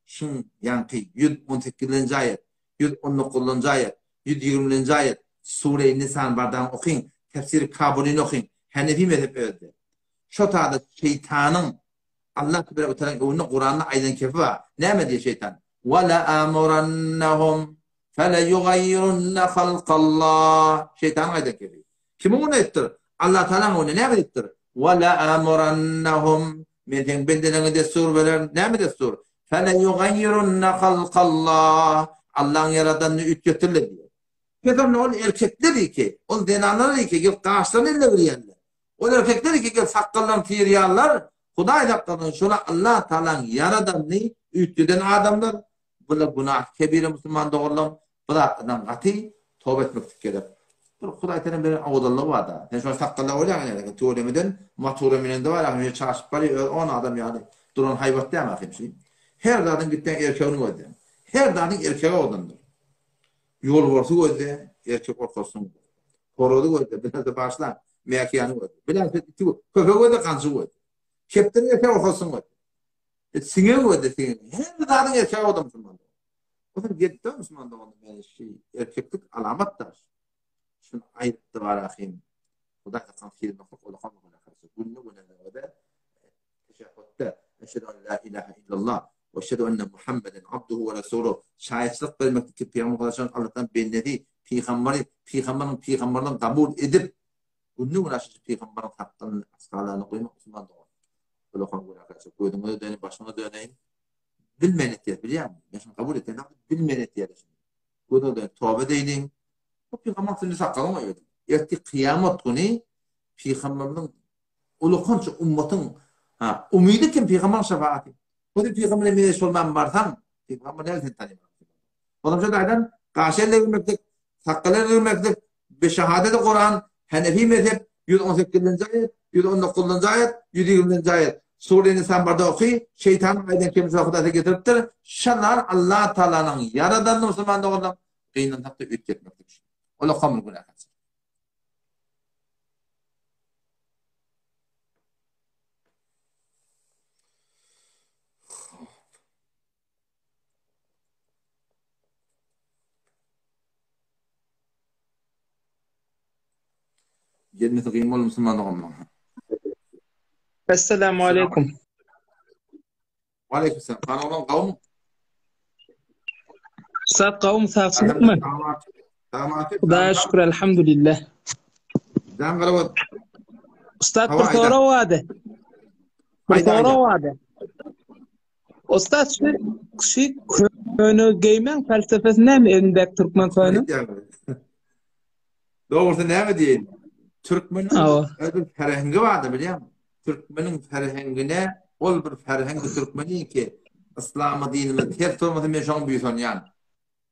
S1: şuň ýaňky 118-nji aýat, 119-njy aýat, 120-nji aýat, Sure-i Nisany bardaň okyň, Tefsiri Kabulyny okyň, Henefi mezhep özde. Şo tada şeýtanyň Allah tebarek we tealanyň öňünde Kuranda aýdan kepi bar. Näme diýýär şeýtan? Wa la amurannahum fele yugayyirunna halkallah. Şeýtanyň aýdan kepi. Kimiň öňünde aýdypdyr? Allah Taalaň öňünde näme diýipdir? Wa la amurannahum Men seň bendeleriňe dessur bererin. Näme dessur? Fele yugayyirunna halkallah. Allaň ýaradanyny üýtgetirler diýýär. Pes onda ol erkekler ki, ol zenanlar ki, gelip gaşlaryny eline berýärler. Ol erkekler ki gelip sakgallaryny syrýarlar, Hudaý saklasyn, şolar Allah Tagalaň ýaradanyny üýtgeden adamlar, bular günah kebire musulman doganlarym, bu zatlardan gaty toba etmeklik gerek. Bir Hudaý Tagalaň beren owadanlygy barda. Sen şony sakgalla bolýaň ine, tüwelemeden matura münende bar, ahym çaşyp barýar, öz on adam ýaly duran haýbat dämi ahym şi. Her zadyň gitýän erkegini gözleýän. Her zadyň erkegi owadandyr. Ýolbarsy gözle, erkek ortasyny gözle. Horazy gözle, bir närse bagyşlaň, mäkiýany gözle. Bir närse iti gözle, köpegi gözle, ganjygy gözle. Kepderiň erkek ortasyny gözle. E, siňegi gözle, siňegi. Her zadyň erkegi oda musulman dogan. O sen gelip-de musulman dogan, men şu erkeklik alamat daş. Şunu aýypdy bar ahim. Hudaý saklan sirnoklyk ola kalma Günde günde Teşehhütde, Eşhedü en la ilahe illallah we eşhedü enne Muhammeden abduhu we resuluh şaýatçylyk bermekdir ki, Pygamber Muhammet Allahdan bendesi, pygambary, pygamberiň pygamberligini kabul edip, günde-gün aşyjy pygamberiň hakdan asgalaryny goýmak musulman dogan. Ulakan günäkärçilik. Gözüňe döneýin, başyňa döneýin. Bilmän etýär, bilýärmi? Men şuny kabul etýän, bilmän etýär. Gözüňe döneýin, toba edeýliň. Bu pygamber sünnet sakgalyň goýberdi. Ertir kyýamat güni pygamberimiziň Ulukança ummatyň ha umydy kim pygamber şefaati. Bu pygambere meňzeş bolman barsaň, pygamber näme seni tanymaly? Olam şo taýdan gaş elle girmeklik, sakgal elle girmeklik, be şehadeti Kuran, Hanefi mezhep 118-nji aýat, 119-njy aýat, 120-nji aýat. Sure Nisan barda oky, şeýtanyň aýdan kemsi Hudaýa getiripdir. Şalar Allah Taalanyň ýaradanyny musulman doganlar gynansak-da üýtgetmeklik. Ulakan bir günäkär. Gelmesi kyn boldy musulman doganlaryň.
S6: Esselamu aleýkum.
S1: Aleýkum selam. Hany oglan gawmy?
S6: Sag gawmy sagçylykmy? Hudaýa şükür elhamdülillah.
S1: Jan garabot.
S6: Ustad bir sorag bardy. Bir sorag bardy. Ustad şu şu köne geýmeň felsefesi näme elindäki türkmen köne?
S1: Dogrusy näme diýeýin? Türkmeniň öz bir ferhengi bardy bilýäňmi? Türkmeniň ferhengine ol bir ferhengi türkmeniňki yslama dinime ters bolmasa men şoňa buýsanýan.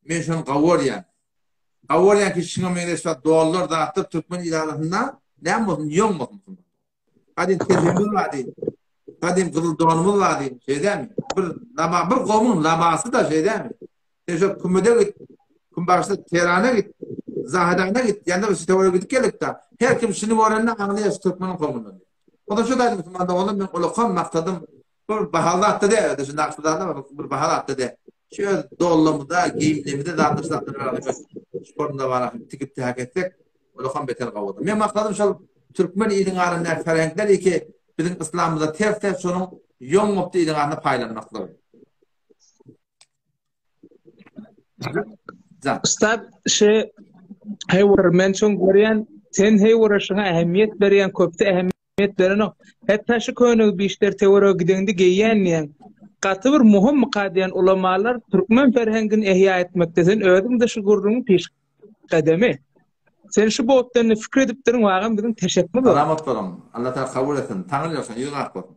S1: Men şony gowy görýän. Gowy görýän ki şuňa meňzeş zat dollar zatlar türkmen il arasynda näme bolsun ýoň bolsun. Gadym tezimiz bardy. Gadym gyzyl donumyz bardy. Şeý dälmi? Bir laba, bir gowmuň labasy da şeý dälmi? Sen şo Kümede git, Kümbaşda Tehrana git, Zahedana git, ýa-da bir töwerege gidip geldik-de. Her kim şuny görende aňlaýar şu türkmeniň kowmundan. O da şu da musulman doganlar men ulakan maksadym bir bahaly zatda däl, şu nakşy zatda bir bahaly zatda däl. Şu öz dollamyzda, geýimlerimizde zatda zatda şu formda bar, tikip täk etsek, Olam beter gowudyr. Men maksadym şol türkmen iliň arasyndaky pereňkler iki biziň yslamymyza ters ters şonuň ýoň bolup iliň arasynda paýlanmaklygy.
S6: Jan. Ustad şu heýwir men şoň görýän sen heýwire şuňa ähmiýet berýän köpde ähmiýet berenok. Hatda şu könegi bişler töwerege gideňde geýýän diýýän. Gaty bir muhym-myka diýen ulamalar türkmen ferhengini ehýa etmekde sen özüň-de şu gürrüňi piş Gademy. Sen şu botdan ne fikir edipdirin wagam biziň teşekkür bor.
S1: Salamat boluň. Allah Taala kabul etsin. Taňry ýalkasyn, ýüzüň ak bolsun.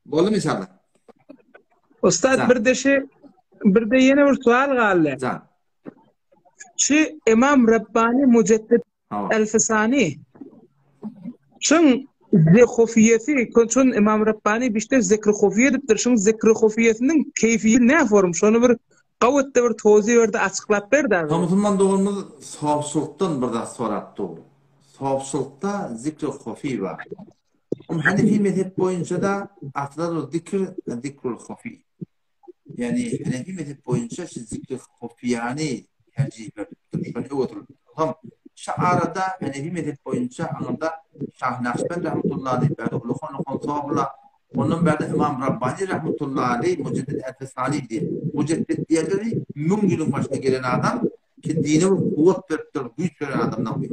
S1: Boldumy inşallah?
S6: Ustad bir de şu bir de ýene bir sual galdy.
S1: Jan.
S6: Şu Imam Rabbani Mujaddid Elfisani şuň hufiýesi, şun Imam Rabbani bişde zikri hufiýe edipdir. Şuň zikri hufiýesiniň keýfiýeti ne form? Şony bir Gawatda bir tozy berdi açyklap ber dagy.
S1: Musulman doganymyz sopçylykdan bir zat sorap dur. Sopçylykda zikri hofi bar. Om Hanefi mezhep boýunça-da afdalul zikr zikrul hafi. Ýagny Hanefi mezhep boýunça şu zikri hafiýany terjih berlipdir. Şony öňe sürüpdir. Onsoň şu arada Hanefi mezhep boýunça aňyrda Şah Nakşbend rahmetullahi aleyh bärde uluhan uluhan sogla ondan bärde Imam Rabbani rahmetullahi aleyh Mujeddid Elfi Sani diýen. Mujeddid diýenleri 1000 ýylyň başynda gelen adam ki dine bir kuwwat beripdir, güýç beren adamdan bu.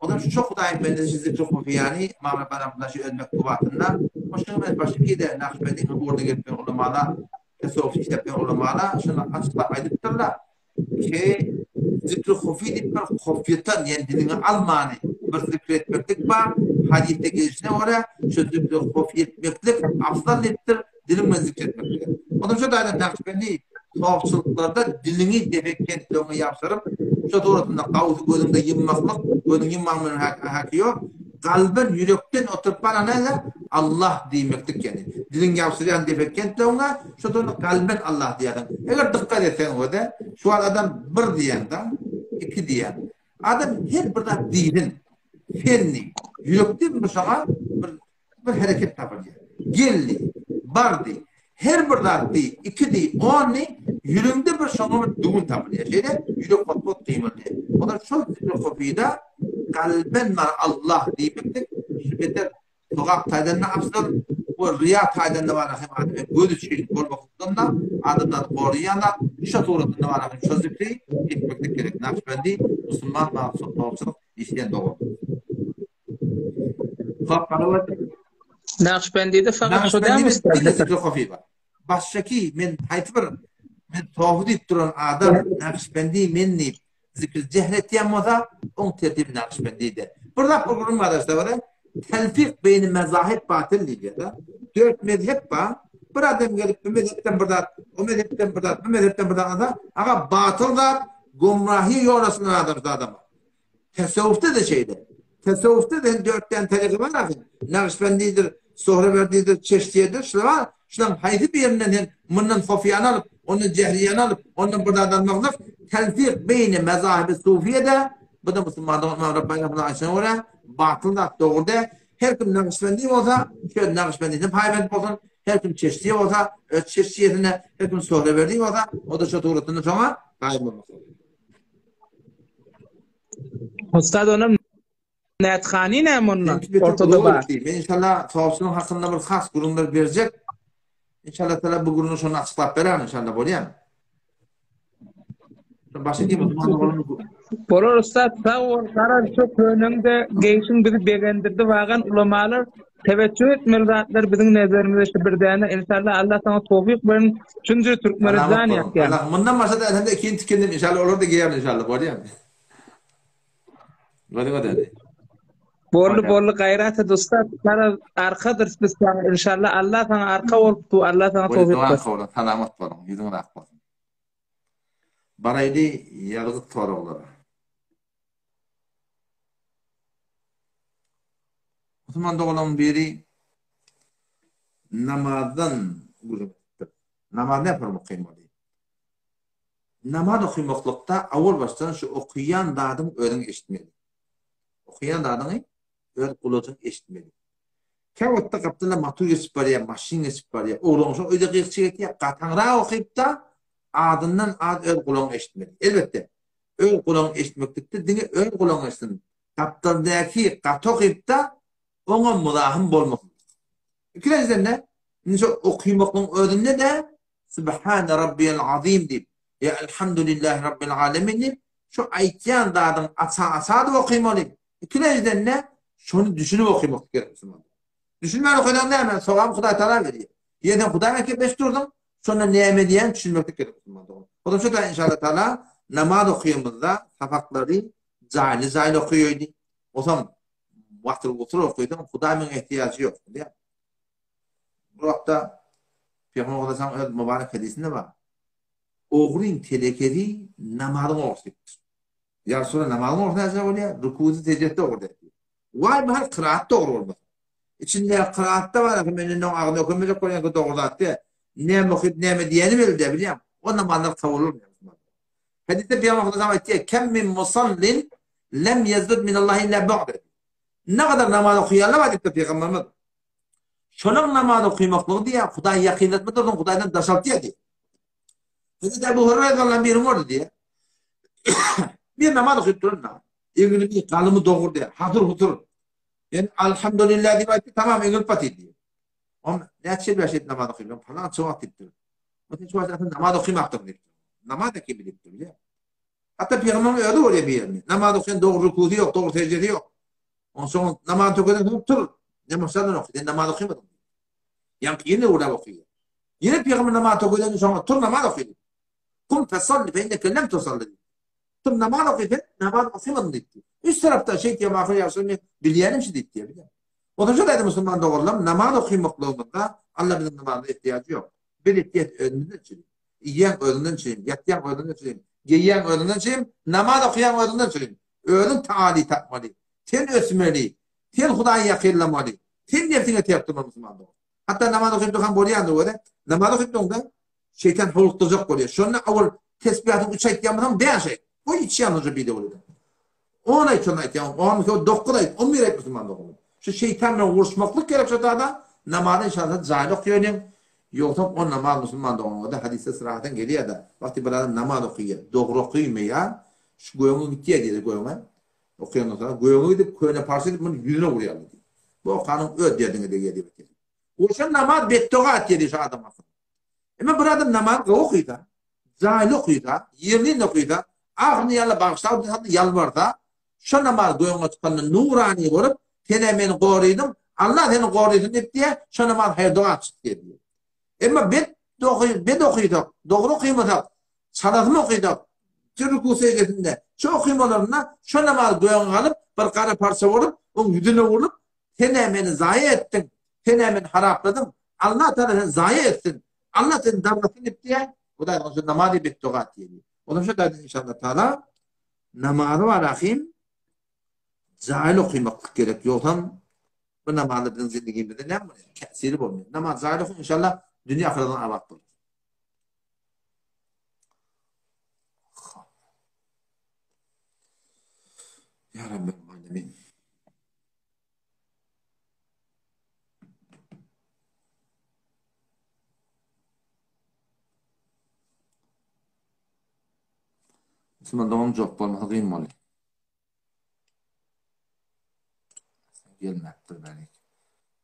S1: Olar şu Hudaýyň bendesi zikri hufiýany Ymam Rabbani rahmetullahi aleyh öz mektubatynda hoşlugy bilen başyky-de Nakşbendiň ugrunda gelip ýören ulamala, tesawwuf işläp ýören ulamala şuny açyklap aýdypdyrlar, ki zikri hufi diýip bir hofýatan, ýagny diliňe almany bir zikr etmeklik bar, hadysda gelşine görä şu zikri hufi etmeklik afzal diýipdir, diliň bilen zikr etmeklige. Ondan şu taýdan Nakşbendi sofçylyklarda diliňi depek kentleňe ýapşyryp, şu suratynda gawsy gözüňde ýymmaklyk, gözüň ýymmaň bilen haki ýok, kalben ýürekden oturyp barana Allah diýmeklik ýagny. Diliň ýapşyrýan depek kentleňe, şu suratynda kalben Allah diýýärsiň. Eger dykgat etseň öde, şu wagt adam bir diýende, iki diýen. Adam her bir zat diýsin. Sen diý. Ýürekden bir şoňa bir Bir hereket tapylýar. Geldi, bardy, her bir zat diý, iki diý, on diý, ýüregiňde bir şoňa bir düwün tapylýar. Şeýle ýürek hot-hot gymyldaýar. Olar şol zikri hofida kalben bar Allah diýmeklik şu beter sogap taýdan-da afzal we riýa taýdan-da bar hem adamyň göz üçin bolmaklykdan-da adamzady goraýan zat. Şo suratynda bar hem şo zikri etmeklik gerek. Nakşbendi musulman maksut towçylyk işleýän dogan.
S6: Nakşbendide fakat şo dämi
S1: ustad? Diňe zikri hafi bar. Başgaki men haýsy bir men sofi diýip duran adam Nakşbendi men diýip zikri jehl etýän bolsa, oň tertibi Nakşbendide. Bir zat bir gürrüň bar daşda bar. Telfik beýni mezahib batyl diýilýär. Dört mezhep bar. Bir adam gelip bu mezhepden bir zat, o mezhepden bir zat, bu mezhepden bir zat alsa, aga batyl zat, gomrahy ýol açylan adam adama. Tesewwufda-da şeýle. Tesewwufda-da hem dört däne taryky bar ahyr. Nagyşbendidir, Sohrawerdidir, Çeştiýedir, şular bar. Şularyň haýsy birinden hem mundan sofiýany alyp, ondan jehriýany alyp, ondan bir zat almaklyk telfik beýni mezahibi sufiýede, bu-da musulmanlygyň Ymam Rabbani rahmetullahi aýdyşyna görä, batyl zat, dogry däl. Her kim nagyşbendi bolsa, öz nagyşbendisine paýbent bolsun, her kim çeştiýe bolsa, öz çeştiýesine, her kim sohrawerdi bolsa, o-da şo suratynda şoňa gaýym bolmak zorunda.
S6: Ustad onam Näthani näme onda? Ortada bar.
S1: Men inşallah sawçynyň hakynda bir has gürrüňler berjek. İnşallah tala bu gürrüňi şony açyklap berer inşallah bolýar. Başa kim
S6: Bolar ustad sag bol garaz şu köneňde geýşiň bizi begendirdi wagan ulamalar teweccüh etmeli zatlar biziň nezerimizde şu bir däne inşallah Allah saňa towfyk berin şunca türkmene jan ýakýaň.
S1: Allah mundan başa da sende ikinji tikindim inşallah olar da geýer inşallah bolýar. Bolýar bolýar.
S6: Boldy boldy gaýrat et ussat garaz arkadyrys biz saňa inşallah Allah saňa arka bolup dur Allah saňa towfyk bersin.
S1: Salamat boluň ýüzüňiz ak bolsun. Baraýly ýazgyt soraglara. Musulman doganlaryň biri namazdan gürrüň edipdir. Namaz näme okaýmaly? Namaz okamaklykda awal başdan şu okaýan zadyň özüň eşitmeli. Okaýan zadyňy öz gulajyň eşitmeli. Käwagtda gapdalda motor geçip barýar, maşyn geçip barýar. Oglan şo öýde gyýykçyk etýär, gataňrak okyp-da, azyndan az öz gulagyň eşitmeli. Elbetde, öz gulagyň eşitmeklikde diňe öz gulagyň eşitsin. Gapdaldaky gaty okyp-da, oňa muzahym bolmasyn. Ikilenjiden-de, indi şo okymaklygyň özünde-de Subhane Rabbiyel Azim diýip, ýa Elhamdülillahi Rabbil Alemin diýip, şu aýtýan zadyň aça-aça okymaly. Ikilenjiden-de, şony düşünip okymak gerek musulman. Düşünmän okaýan näme? Sogaby Hudaý Tagala berýär. Ýa sen Hudaý bilen gepleşip durduň, şonda näme diýýän düşünmeklik gerek musulman dogan. Olam şu taýdan inşallah Taala namaz okýamyzda sapaklary jaýly-jaýly okaýaýly. Osam watyr-wutyr okaýsaň Hudaý meň ehtiýajy ýok, bilýäňmi? Bu wagtda Pygamber Aleyhisselam öz mübarek hadysynda bar. Ogryň telekesi namazyň ogrusy diýipdir. Ýa Resulallah namazyň ogrusy näçe bolýar? Rukusy sejdesi ogry diýipdir. Waý bahar kyraat dogry bolmasa. Içinde kyraatda bar, men indi oň agzyny ökemejek bolýan ki dogry zat diýe. Näme okyp, näme diýeni belli däl, bilýäňmi? O namazlar kabul bolmaýar. Hadysda Pygamber Aleyhisselam aýtýar, Kem min musallin lem yezdud minallahi illa bu'da. Ne kadar namaz okaýanlar bar diýipdir Pygamberimiz. Şonuň namaz okamaklygy diýýär, Hudaý ýakynlatma dursun, Hudaýdan daşaltýar diýýär. Hazreti Ebu Hureyre radiyallahu birini gördü diýýär. Bir namaz okyp duran da. Egnini galymy dogry diýýär. Hatyr hutur. Yani alhamdulillah diýip aýtdy, tamam egnip batyr diýýär. On näçe ýyl bäş namaz okyp, falan wagt diýipdir. O sen şu wagt namaz okymakdyr diýipdir. Namaz ekimi diýipdir, bilýär. Hatda pygamberiň özi bolýar bir ýerinde. Namaz okaýan dogry rukusy ýok, dogry seždesi ýok. Onsoň namaz tökeden soň tur, namazdan oky, sen namaz okymadyň. Ýaňky ýene urlap okyýar. Ýene pygamber namaz tökeden soň tur namaz oky. Kum fesalli fe inneke lem tusalli. Tur namaz oky sen namaz okymadyň diýdi. Üç tarapdan şeýt ýa mahyr ýagşy men bilýänim şu diýdi bilýän. Onsoň şu aýdy musulman doganlarym namaz okymaklygymyzda Allah biziň namazymyza ihtiýajy ýok. Biz etýäs özümizden üçin. Iýýäň özüňden üçin, ýatýaň özüňden üçin, geýýäň özüňden üçin, namaz okaýaň özüňden üçin. Özüň taali tapmaly. Sen ösmeli. Sen Hudaýa ýakynlamaly. Sen nebsiňe terk durmaly musulman dogan. Hatda namaz okyp durkaň bolýandyr özi. Namaz okyp durňda şeýtan howlukdyrjak bolýar. Şonda owal tesbihatyň üç aýtýan bolsaň bäş aýt. Goý içýän hoja bide bolýar. On aýt şonda aýtýan, on bolsa dokuz aýt, on bir aýt musulman doganlar. Şu şeýtan bilen uruşmaklyk gerek şo tada, namazy inşallah jaýly okaýalyň. Ýogsam o namaz musulman doganlarda hadysda syrahaten gelýär-de, wagty bir adam namaz okaýar, dogry okaýmaýar, şu göňe gitýär diýdi göňe. Okaýandan soň göňe gidip köne parça edip muny ýüzüne urýarlar diýdi. Bu okanyň öz derdiňe degýär diýip aýtýar. Oşa namaz betdoga etýär diýdi şu adam hakynda. Emma bir adam namaz gowy okysa, jaýly okysa, ýerli okysa, ahyryny ýalla bagyşla diýip ýalbarsa, şo namaz göňe çykanda nurany bolup, sen-ä meni gorydyň, Allah seni gorysyn diýip diýýär, şo namaz haýyr-doga çykýar diýýär. Emma bet bet okysak, dogry okymasak, çalasyn okysak, ruku seždesinde, şo okymalarynda şo namaz göňe galyp, bir gara parça bolup, oň ýüzüne urlup, Sen-ä meni zaýa etdiň, sen-ä meni harapladyň, Allah Tagala seni zaýa etsin, Allah seni dargasyn diýip diýýär. Hudaý oňa şu namazy betdoga diýýär. Onuň şu taýdan inşallah Taala namazy bar ahim jaýly okymaklyk gerek. Ýogsam bu namazlar biziň zindigimizde näme bolýar? Täsiri bolmaýar. Namaz jaýly okyň inşallah dünýä ahyretden abat bolar. Ya Rabbel Alemin. Musulman dogan jogap bolmasa gyn bolýar. Gelmäpdir belki.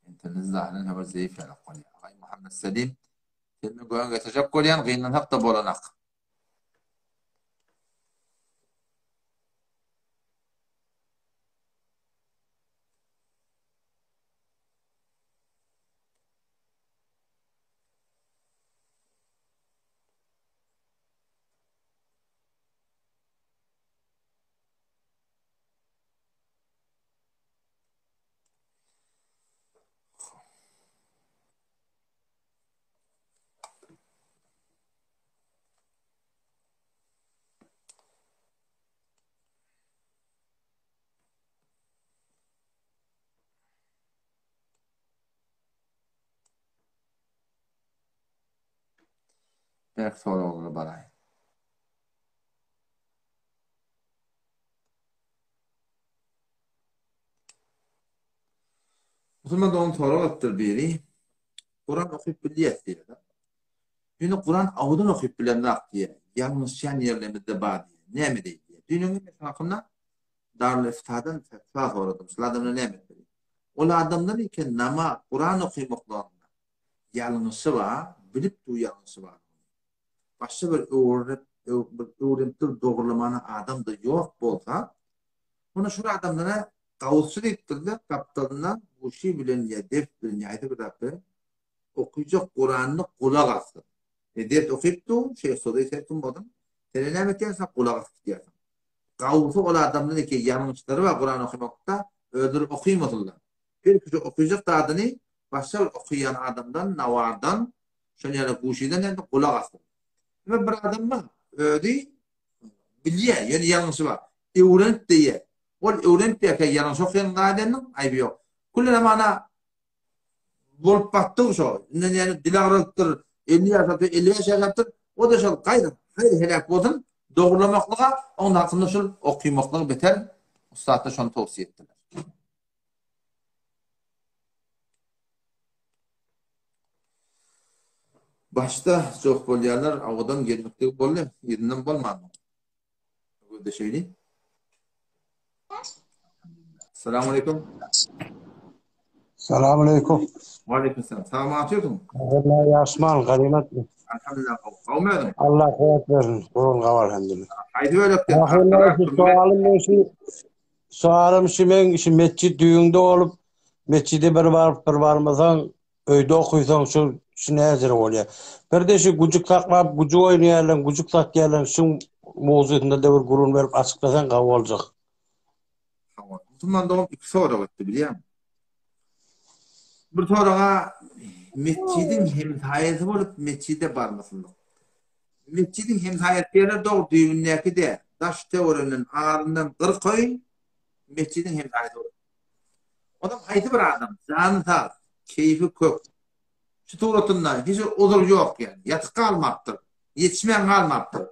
S1: Internet zahyran habar zeýif ýalak bolýar. Agaý Muhammet Selim, sen men göwün getirjek bolýan, gynansak-da bolanak. Berk soraglara baraýyn. Musulman dogan sorag alypdyr biri. Kuran okyp bilýäs diýýär. Ýöne Kuran awudan okyp bilemzak diýýär. Ýalňyşýan ýerlerimizde bar diýýär. Näme diýip diýýär. Düýn öňňin men hakynda Darul Iftadan fetwa soradym. Şul adamlar näme etmeli? Ol adamlar eken nama Kuran okymaklarynda ýalňyşy bar, bilip dur ýalňyşy bar. Başga bir öwrenip, bir öwrenip dur dogrulamana adam-da ýok bolsa, onda şol adamlara gawusçy diýipdir-de, gapdalynda guşy bilen ýa def bilen ýa haýsy bir zat bilen okyjak Kuranyny gulak assyn. E ders okyp dur, Şeýh Sudaý sen kim bolduň? Sen näme etýärsiň, sen gulak asyp gidýärsiň. Gawusy ol adamdan eke ýalňyşlary bar Kuran okamakda, özleri okymasynlar. Belki şu okyjak zadyny başga bir okaýan adamdan, nawardan, şol ýaly guşydan ýa-da gulak assyn. Emma bir adam bar, özi bilýär, ýöne ýalňyşy bar. Öwrenip diýýär. Ol öwrenip diýerkä ýalňyş okaýan zadynyň aýby ýok. Külli zamana bolup batdygy şo. Indi ýani dil agralypdyr, 50 ýaşapdyr, 55 ýaşapdyr. O-da şol gaýry haýry heläk bolsun, dogrulanmaklyga, oň hakynda şol okymaklygy beter ussatlar şony towsiýe etdiler. Başda joh bolýarlar, awadan gelmekligi boldy, yzyndan bolmandy. Gözleşeýli. Salam aleyküm.
S7: Salam aleyküm.
S1: Wa aleyküm selam. Sag atýarsyň?
S7: Allah ýaşman, ganymat.
S1: Alhamdulillah. Gowmy özüň?
S7: Allah kuwwat bersin. Gurun gabar elhamdülillah.
S1: Haýsy bölekden?
S7: Soalym şu soalym şu men şu metjit düýünde bolup metjide bir baryp bir barmasaň öýde okysaň şu şu näjere bolýar. Bir-de şu güjük saklap güjük oýnaýarlar, güjük satýarlar şu mowzusynda da bir gürrüň berip açyklasaň gowy boljak.
S1: Hawa. Musulman dogan iki sorag etdi bilýäňmi? Bir soraga metjidiň hemsaýasy bolup metjide barmasynlyk. Metjidiň hemsaýasy diýerler dogry düýbündäki däl. Daş töwereginden azyndan 40 öý metjidiň hemsaýasy bolup. Onam haýsy bir adam jany sag, keýfi kök. Şu suratynda hiç bir uzur ýok ýani. Ýatyp galmapdyr, ýetişmän galmapdyr.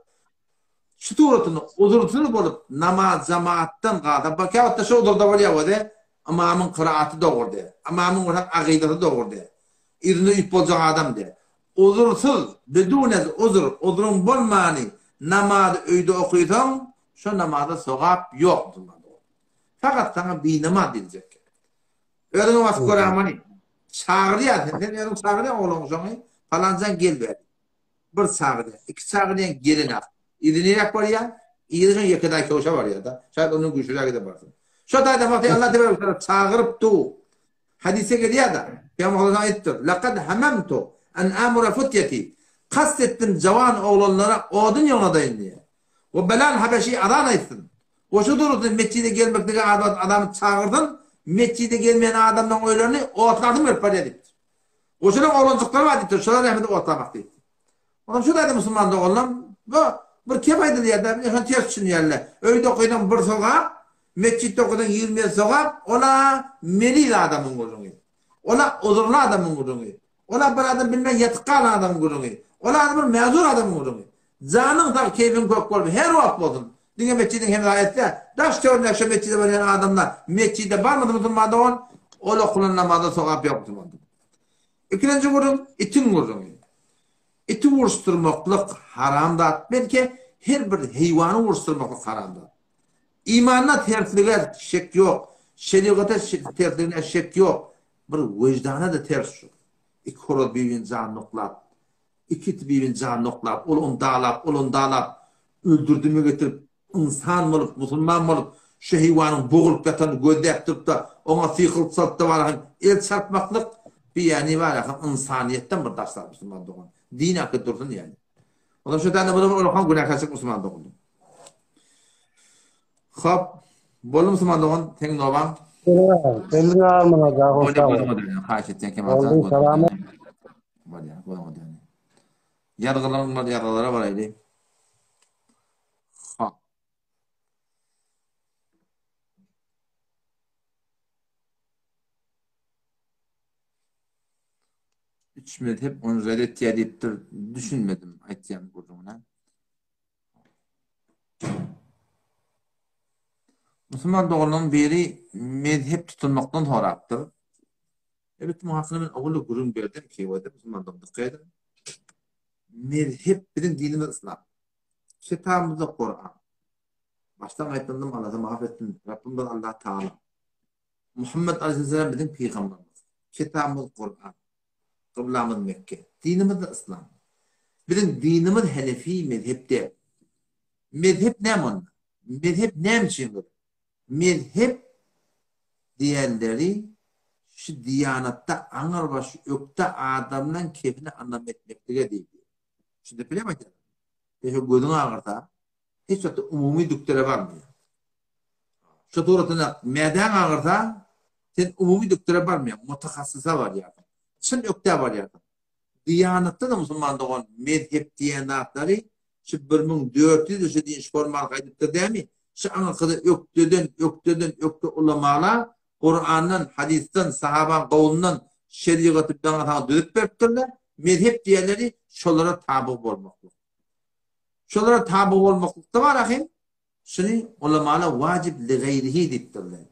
S1: Şu suratynda uzursyz bolup namaz jamaatdan galsa, bak käwagtda şu uzurda bolýar özi, ymamyň kyraaty dogry däl, ymamyň bolsa akydasy dogry däl. Yzynda üýüp boljak adam däl. Uzursyz, bidunez uzur, uzuryň bolmany namazy öýde okysaň, şo namaza sogap ýok musulman dogan. Fakat saňa binamaz diýiljek. Özüňe basyp göräýmani. Çagyrýar sen, sen özüň çagyrýaň oglan uşagyňy, palanjan gel bäri. Bir çagyrýar, iki çagyrýan gelenok. Yzy niräk barýar? Yzy şoň ýekedaý köwşe barýar-da. Şaýat ondan güýçlüräge-de barsyn. Şo taýda wagty Allah tebarek we taala çagyryp dur. Hadysda gelýär-de, Pygamber sallallahu aýdypdyr, Laqad hamamtu an amura futyati. Kast etdim jawan oglanlara odun ýygnadaýyn diýýär. We Belal Habeşi azan aýtsyn. We şu durusy metjide gelmeklige adamy çagyrsyn, metjide gelmeýän adamlaryň öýlerini otlasym gelip barýar diýipdir. We şolaryň oglanjyklary bar diýipdir, şolar rehmeti otlamak diýipdir. Onam şu taýda musulman doganlam bu bir kep aýdylýar-da, ine şony ters düşünýärler. Öýde okaýsaň bir sogap, metjitde okasaň 27 sogap, ol-a meliz adamyň gürrüňi. Ol-a uzurly adamyň gürrüňi. Ol-a bir adam bilmän ýatyp galan adamyň gürrüňi. Ol-a bir mäzur adamyň gürrüňi. Janyň sag, keýpiň kök bolsun, her wagt bolsun. Diňe metjidiň hemra etse, daş töweregindäki şo metjide barýan adamlar metjide barmasa musulman dogan, ol okulan namaza sogap ýok musulman dogan. Ikinji gürrüň, itiň gürrüňi. Iti uruşdyrmaklyk haram zat, belki her bir heýwany uruşdyrmaklyk haram zat. Imanda terslige şek ýok, şerigata tersligine şek ýok, bir wejdana-da ters şu. Iki horaz bir-birini janyny oklap, iki it bir-birini janyny oklap, ol ony dalap, ol ony dalap, öldürdimi getirip, ynsan bolup, musulman bolup, şu heýwanyň bogulup ýatanyny gözläp durup-da, oňa sykylyk salyp-da bar hem el çarpmaklyk, bi ýäni bar ýa ynsanyýetden bir daş zat musulman dogan. Din haky dursun ýäni. Ondan şu tane bu olakan günäkärçilik musulman dogan. Hop, boldy musulman dogan, seň nobaň.
S7: Elin almana da
S1: hoş sag bol. Haýyş etýän Kemal jan.
S7: Salam.
S1: Bolýar, gözüňe döneýin. Ýazgylaryň bar, ýazgylara baraýly. Hop. Üç mezhep ony red etýär diýipdir. Düşünmedim aýtýan gürrüňine. Musulman doganlaryň biri mezhep tutunmakdan sorapdyr. Elbetde muň hakynda men owal gürrüň berdim KW-de musulman dogan dykgat ediň. Mezhep biziň dinimiz yslam. Kitabymyzda Kuran. Başdan aýtdym Allah maaf etsin. Rabbimiz Allah Taala. Muhammed aleyhisselam biziň pygamberimiz. Kitabymyz Kuran. Kyblamyz Mekke. Dinimiz-de yslam. Biziň dinimiz Henefi mezhep däl. Mezhep näme onda? Mezhep näme üçin gerek? Mezhep diýenleri şu diýanatda aňyrbaş ökde adamlaň kepini anam etmeklige diýilýär. Düşündirip bilýärmi aýdýanym? Sen şu gözüň agyrsa, hiç wagtda umumy dükdere barmaýaň. Şu suratynda mädäň agyrsa, sen umumy dükdere barmaýaň, mutahassysa barýarsyň. Çyn ökdä barýarsyň. Diýanatda-da musulman dogan mezhep diýen zatlary şu 1400 ýyl şu din şu formaly gaýdypdyr dämi? Şu aňyrkyda ökdeden, ökdeden ökde ulamalar Kurandan, hadysdan, sahabaň gowlundan şerigaty daňa saňa düzüp beripdirler. Mezhep diýenleri şolara taby bolmaklyk. Şolara taby bolmaklykda bar ahim. Şuny ulamalar wajib li gaýrihi diýipdirler.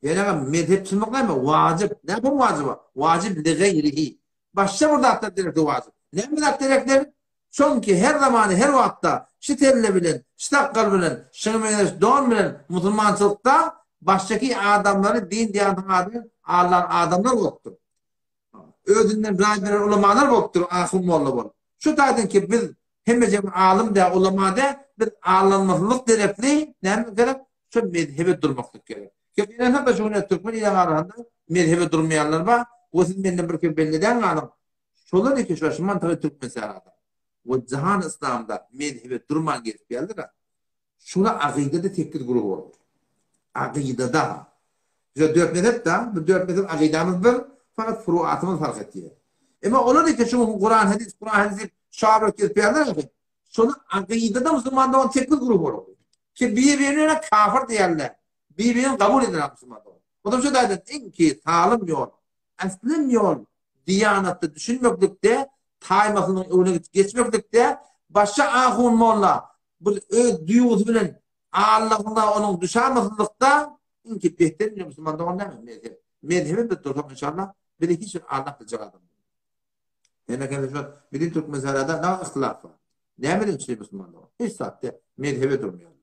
S1: Ýöne aga mezhep tutmak näme? Wajib. Näme wajib? Wajib li gaýrihi. Başga bir zatlar derekli wajib. Näme zat gerekler? Çünki her zamany, her wagtda şu selle bilen, şu sakgal bilen, şuňa meňzeş don bilen musulmançylykda başdaki adamlary din-diýanatyň ady bilen aldan adamlar bolupdyr. Özünden raý beren ulamalar bolupdyr, ahun molla bolup. Şu taýdan ki biz hemmejemiz alym dä, ulama dä, biz aldanmasyzlyk derekli näme gerek? Şu mezhebe durmaklyk gerek. Ki şu güne türkmen iliniň arasynda mezhebe durmaýanlar bar. We siz menden bir kez belli edäň galyň. Şolar eke şu şu mantygy türkmen sährada we jahan yslamda mezhebe durman gezip geldiler. Şuna akydada sekiz guruh bolupdyr. Akydada. Bize dört mezhep da, bu dört mezhep akydamyz bir, fakat furuatymyz fark etýär. Emma olar eke şu Kuran hadis, Kuran hadis diýip şabyr gezip geldiler. Şonu akydada musulmanda on sekiz guruh bolupdyr. Ki bir-birine kafir diýerler. Bir-birini kabul eden musulman. O da şu da iň ki salym ýol. Aslym ýol diýanatda düşünmeklikde, taýmasynyň öňüne geçmeklikde, başga ahun molla bir öz duýgusy bilen Allahyna onuň düşamasynlykda iňki beter bile musulman dogan näme mezhep. Mezhebe biz dursak inşallah bizi hiç bir Allah biljek adam. Näme kende şu bizim Türkmenistanda ne ihtilaf bar. Näme üçin musulman dogan? Hiç zat mezhebe durmaýar.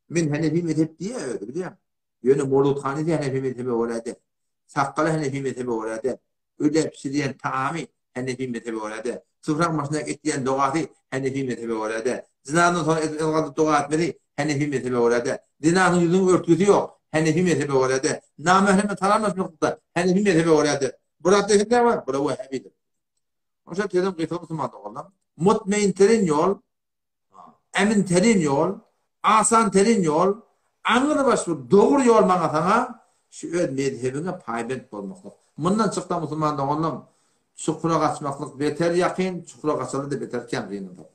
S1: Men Hanefi mezhep diýe özi bilýän. Ýöne Mowludhany diýen Hanefi mezhebe görä däl. Sakgaly Hanefi mezhebe görä däl. Öde pişirýän tagamy Hanefi mezhebe görä däl. Supraň başynda etýän dogasy Hanefi mezhebe görä däl. Jynazdan soň el galdyryp doga etmesi Hanefi mezhebe görä däl. Zenanyň ýüzüniň örtgüsi ýok Hanefi mezhebe görä däl. Namähreme salamlaşmaklykda Hanefi mezhebe görä däl. Bu zat diýseň näme? Bular wahhabidir. Oňa tezem gysga musulman doganlar. Mutmain terin ýol Emin terin ýol, asan terin ýol, aňrybaş bir dogry ýol maňa saňa şu öz mezhebiňe paýbent bolmaklyk. Mundan çyksa musulman doganlarym, çukura gaçmaklyk beter ýakyn, çukura gaçanda-da beter kän gynansak.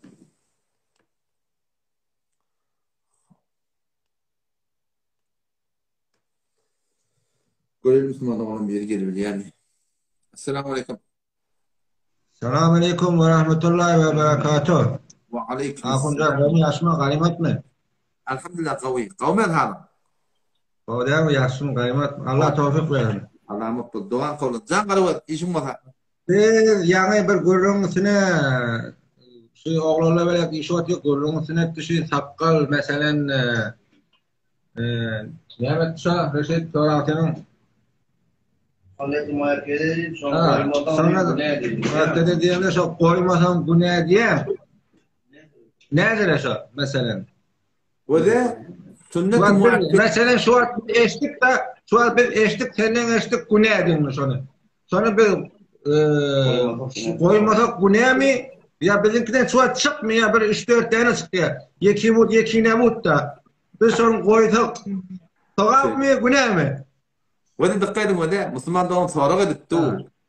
S1: Görelim musulman doganlarym biri gelebilýärmi? Assalamu aleýkum.
S8: Salam aleýkum we rahmetullahi we berekatuh.
S1: We aleýkum.
S8: Ahunjan, gowy ýaşmy, ganymatmy?
S1: Elhamdülillah gowy. Gowy men halyň?
S8: Gowy dälmi, ýagşymy, ganymatmy? Allah towfyk bersin.
S1: Allah mutlu. Dogan kabul. Jan garawat, işiň bolsa.
S8: Biz ýaňy bir gürrüň üstüne şu oglanlar bilen iş otyr, gürrüň üstüne etdi şu sakgal meselen Näme etdi şa, Reşit, sorag seniň.
S9: Sünnet-i muakkede diýip, şony goýmasaň günä diýip.
S8: Muakkede diýende şo goýmasaň günä diýen. Nädire şo, meselen?
S1: Öze sünnet-i muakkede.
S8: Meselen şu wagt biz eşitdik da, şu wagt biz eşitdik, senden eşitdik günä diýen şony. Şony biz goýmasak günämi? Ýa biziňkiden şu wagt çykmaýar, bir 3-4 däne çykýar. Ýeki but, ýeki nebut da. Biz şony goýsak sogapmy, günämi?
S1: Weli dikkat ediň weli, musulman dogan sorag edipdi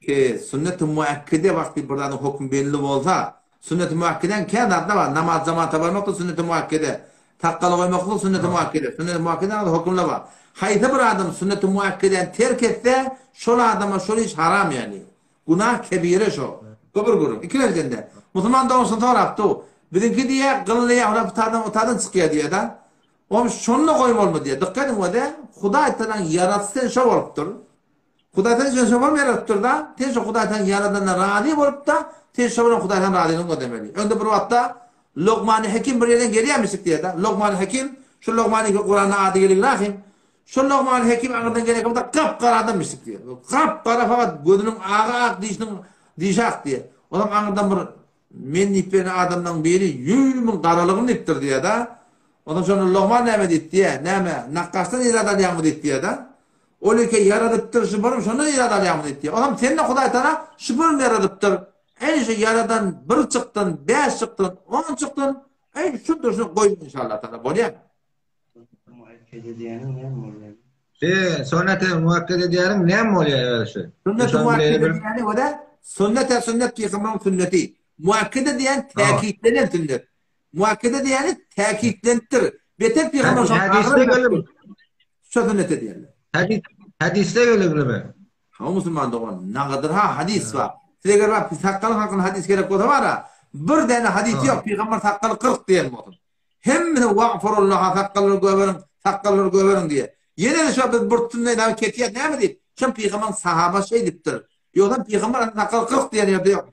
S1: ki sünnet-i muakkede wagty bir zadyň hökümi belli bolsa, sünnet-i muakkedäň kän zatlar bar, namaz jamata barmakda sünnet-i muakkede, sakgal goýmaklyk sünnet-i muakkede, sünnet-i muakkedäň hökümleri bar. Haýsy bir adam sünnet-i muakkedäni terk etse, şol adama şol iş haram ýagny. Günah kebire şo. Bu bir gürrüň. Ikilenjende, musulman dogan şuny sorapdy, Biziňki diýýär, gylly ýa bu taýdan o taýdan çykýar diýýär-de. Oňa şony-da goýmalymy diýýär. Dykgat ediň wede, Hudaý Tagalaň ýaradyşy seni şo bolupdyr. Hudaý seni şo şo bolup ýaradypdyr-da, sen şo Hudaý Tagalaň ýaradanyna razy bolup-da, sen şo bilen Hudaý Tagalaň razylygyny gözlemeli. Öňde bir wagtda Lukmany Hekim bir ýerden gelýärmişik diýýär-de. Lukmany Hekim, şu Lukmany Kuranda ady geligini ahym. Şol Logmany Hekim aňyrdan gelen bolsa gap-gara adam mislik diýýär. Gap-gara fakat gözüniň agy ak, dişiniň dişi ak diýýär. Onam aňyrdan bir men diýip beren adamlaryň biri ýüz müň garalygyny diýipdir diýýär-de. Onam şonda Logman näme diýip diýýär, näme, nakgaşdan irad alýaňmy diýip diýýär-de. Ol eke ýaradypdyr şu birim şondan irad alýaňmy diýip diýýär. Onam seni-de Hudaý Tagala şu birim ýaradypdyr. Eý şu ýaradan bir çykdyn, bäş çykdyn, on çykdyn, eý şu durşuna goý inşallah Tagala bolýar.
S9: Muakkede diýeniň näme bolýar?
S8: Şe, sünneti muakkede diýeniň näme bolýar özi şu?
S1: Sünneti muakkede diýeni o-da sünnet sünnet pygamberiň sünneti. Muakkede diýen täkitlenen sünnet. Muakkede diýeni täkitlenipdir. Beter pygamber şo
S8: hadisde gelip
S1: şo sünnete diýerler.
S8: Hadis hadisde gelip
S1: Ha musulman dogan, nagadyr ha hadis bar. Siz eger bak sakgalyň hakynda hadis gerek bolsa bara, bir däne hadis ýok, pygamber sakgaly 40 diýen bolsun. Hemmesi wagfurullaha sakgallary göberiň, sakgallary göberiň diýýär. Ýene-de şo biz bir tünde näme kesýäs näme diýip, şol pygamberiň sahaba şeý diýipdir. Ýogsam pygamber sakgal 40 diýen ýerde ýok.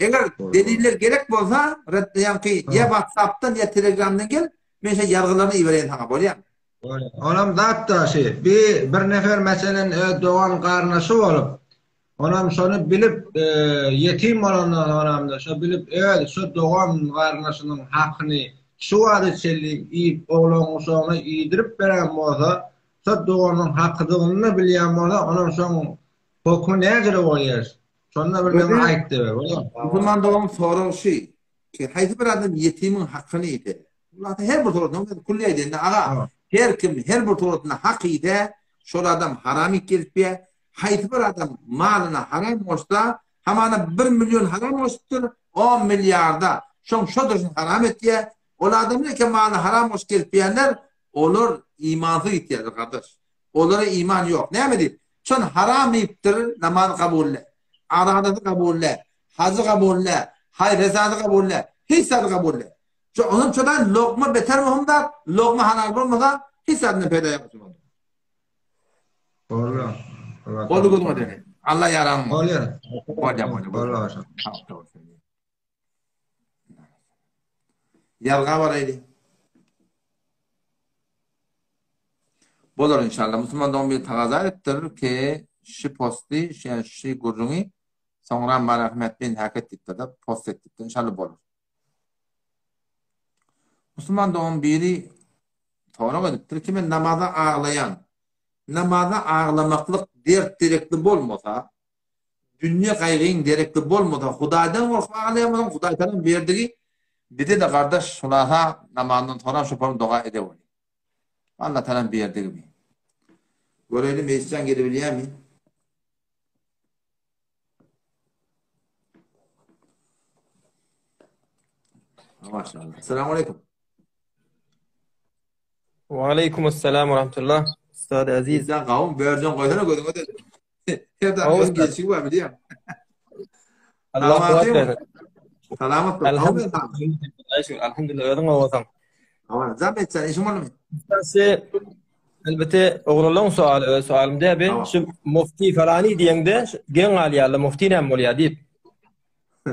S1: Eger deliller gerek bolsa, ýaňky ýa WhatsApp-dan ýa Telegram-dan gel, men şo ýazgylaryny ibereýin saňa, bolýamy?
S8: Bolýar. Onam zat-da şi, bi bir nefer meselen öz dogan garyndaşy bolup, onam şony bilip, ýetim bolandan soňam-da şo bilip öz şo dogan garyndaşynyň hakyny şu wagta çenli iýip oglan-uşagyna iýdirip beren bolsa, şo doganynyň hakydygyny-da bilýän bolsa, onam şoň hokmy näjele bolýar? Şonda bir maňa aýt debe, bolýarmy?
S1: Musulman dogan soragy şi, ki haýsy bir adam ýetimiň hakyny iýse, Hulasa her bir suratynda külli aýdanda aga, her kim her bir suratynda hak iýse, şol adam haram iýip gezipýär. Haýsy bir adam malyna haram goşsa, hamana bir million haram goşupdyr, on milliarda şoň şo durşuny haram etýär. Ol adamlar eken malyna haram goşup gezipýänler, olar imansyz gitýärler gardaş. Olara iman ýok. Näme diýip? Şon haram iýipdir, namaz kabul däl. Arazasy kabul däl. Hajy kabul däl. Haýyr-hesady kabul däl. Hiç zady kabul däl. Şo ondan çodan lokma beter möhüm zat, lokma halal bolmasa, hiç zadyndan peýda ýok musulmanda.
S8: Bolýar.
S1: Boldy gözüňe degin. Allah ýaraň.
S8: Bolýar.
S1: Bolýar, bolýar. Bolýar. Ýazga baraýly. Bolar inşallah. Musulman dogan bir tagaza etdir ki şu posty, ýani şu gürrüňi soňra marahmet bin haket diýipdir-de, post et diýipdir. Inşallah bolar. Musulman dogan biri sorag edipdir ki men namaza aglaýan. Namaza aglamaklyk dert derekli bolmasa, Dünýe gaýgyň derekli bolmasa, Hudaýdan gorkup aglaýan bolsaň, Hudaý saňa berdigi bize-de gardaş şulasa namazdan soňra şu form doga edeweli. Allah talam berdigi bi. Göreýli Meýisjan gelebilýärmi? Maşallah. Assalamu aleykum.
S10: Wa aleykum assalam wa rahmetullah. Ustad Aziz.
S1: Sen gawun börjen goýsana gözüňe de. Her dakika gelşigi bar bilýän.
S10: Allah kuwwat bersin.
S1: Salamat bol.
S10: Alhamdulillah. Alhamdulillah özüň gowysaň.
S1: Hawa, zam etsen işiň bolmy?
S10: Şu elbetde oglanlaryň soaly, öz soalym däbi. Şu mufti falani diýeňde geň galýarlar, mufti näme bolýar diýip.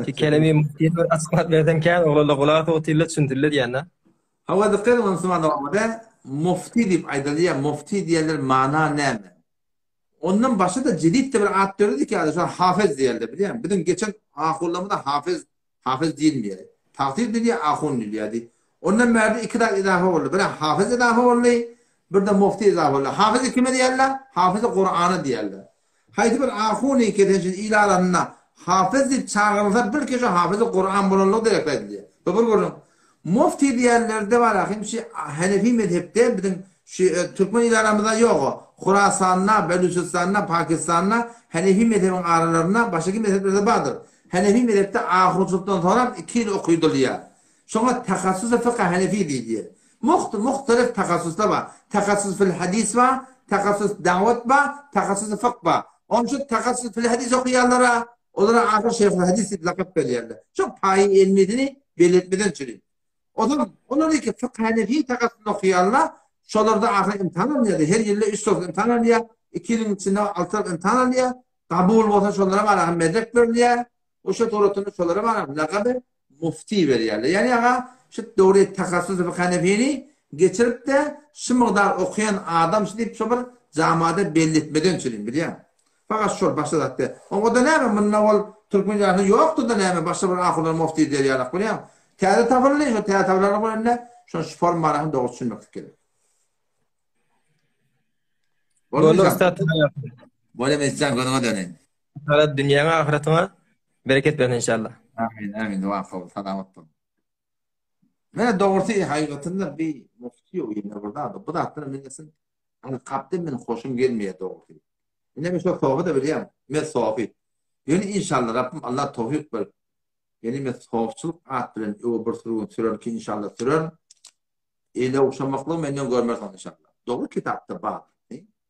S10: Şu kelemi mufti bir açyklap berseň kän oglanlar gulak asyp otyrlar, düşündirler diýende.
S1: Hawa, dikkat ediň musulman doganlar, mufti diýip aýdylýar, mufti diýenler mana näme? Ondan başga-da jedid-de bir at döredi ki, şol hafez diýerler, bilýäňmi? Biziň geçen ahunlarymyzda hafez, hafez diýilmeýär. Tagsyr diýilýär, ahun diýilýärdi. Ondan bärde iki zat izafa boldy. Biri hafez izafa boldy, bir-de mufti izafa boldy. Hafezi kime diýerler? Hafezi Kurana diýerler. Haýsy bir ahuny kesen üçin il arasynda hafez diýip çagyrylsa, bil ki, şo hafezi Kuran bolanlygy derekli aýdylýar. Bu bir gürrüň. Mufti diýenlerde bar ahim şi Hanefi mezhepde biziň şi türkmen il aramyzda ýok o. Hurasanda, Belüçistanda, Pakistanda Hanefi mezhebiň aralarynda başga mezheplerde bardyr. Hanefi mezhepde ahunçylykdan soňram iki ýyl okydylýar. Şoňa tahassus-y fykh Hanefi diýilýär. Muht muhtelif tahassuslar bar. Tahassus fil hadis bar, tahassus dawat bar, tahassus fykh bar. Onuň üçin tahassus fil hadis okaýanlara Olara ahyr şeýhul hadis diýip lakap berýärler. Şo paýy elmesini belli etmeden çüri. Ozal olar iki fykh hanefi takassyny okaýarlar. Şolarda ahyr imtihan alynýardy. Her ýylda üç sowuk imtihan alynýar. Iki ýylyň içinde alty sowuk imtihan alynýar. Kabul bolsa şolara barahan medrek berilýär. Oşa suratynda şolara barahan lakaby mufti berýärler. Ýagny aga şu döwri takassus fykh hanefini geçirip-de şu mygdar okaýan adam şu diýip şo bir jamada belli etmeden çüri bilýäň. Fakat şol başga zat däl. Oňada näme munda ol türkmen ýaşynda ýokdy-da näme başga bir ahunlar mufti diýer ýalak bolýaň. Täze tapyldy şo täze tapylanlar bolanda şony şu form manysyny dogry düşünmeklik gerek.
S10: Boldy ussat.
S1: Bolýa Mesjan gözüňe döneýin.
S10: Alla dünýäňe ahyratyňa bereket bersin inşallah.
S1: Amin amin dua kabul salamat bol. Mene dogrusy hakykatynda bir mufti ýok ýene bir zat. Bu zatlar milletin Ankapdan men hoşum gelmeýär dogrusy. Ine men şo sofy da bilýän. Men sofy. Ýöne inşallah Rabbim Allah towfyk berip. Ýene men sofçylyk at bilen öwe bir sürgün sürer ki inşallah sürer. Ele ogşamaklygy menden görmersiň inşallah. Dogry kitapda bar.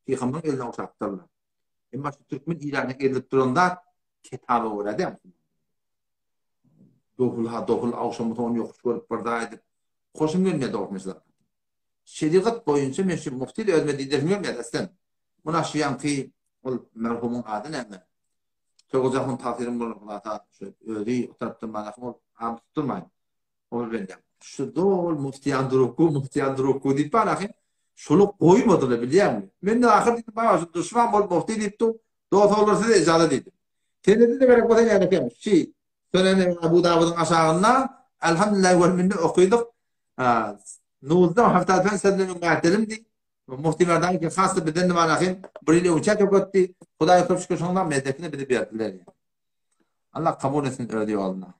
S1: Pygamberiň eline ogşapdyrlar. Emma şu türkmen ilatyna edilip duran zat kitaba görä däl. Dohul ha dohul ogşamasa ony ýokuş görüp bir zat edip. Hoşum gelmeýär dogrusy men şu zat. Şerigat boýunça men şu mufti özüme diýdirdim gelmeýär aslen. Muna şu ýaňky ol merhumyň ady näme? Toýgoja ahun tagsyryň bolan Hulasa şu özi o tarapdan bana ol am tutdurmaýyn. Ol bende. Şu dol muftiýan durukku, muftiýan durukku diýip bar ahy. Şuny goýmadylar bilýäňmi? Men de ahyr diýdim, baba şu duşman bolup mufti diýip dur. Dos ogullar size ijaza diýdim. Senede de gerek bolsa ýa eken. Şi Söneni Abu Dawudyň aşagynda Elhamdülillah we minne okydyk. Nuzda haftadan senden öň ätelim diýip. Mufti Merdan ki hassa bizden de bar ahim. Bir ýyl öňçä töketdi. Hudaýa köp şükür şoňda mezdekini bizi berdiler. Allah kabul etsin öz ýoluna.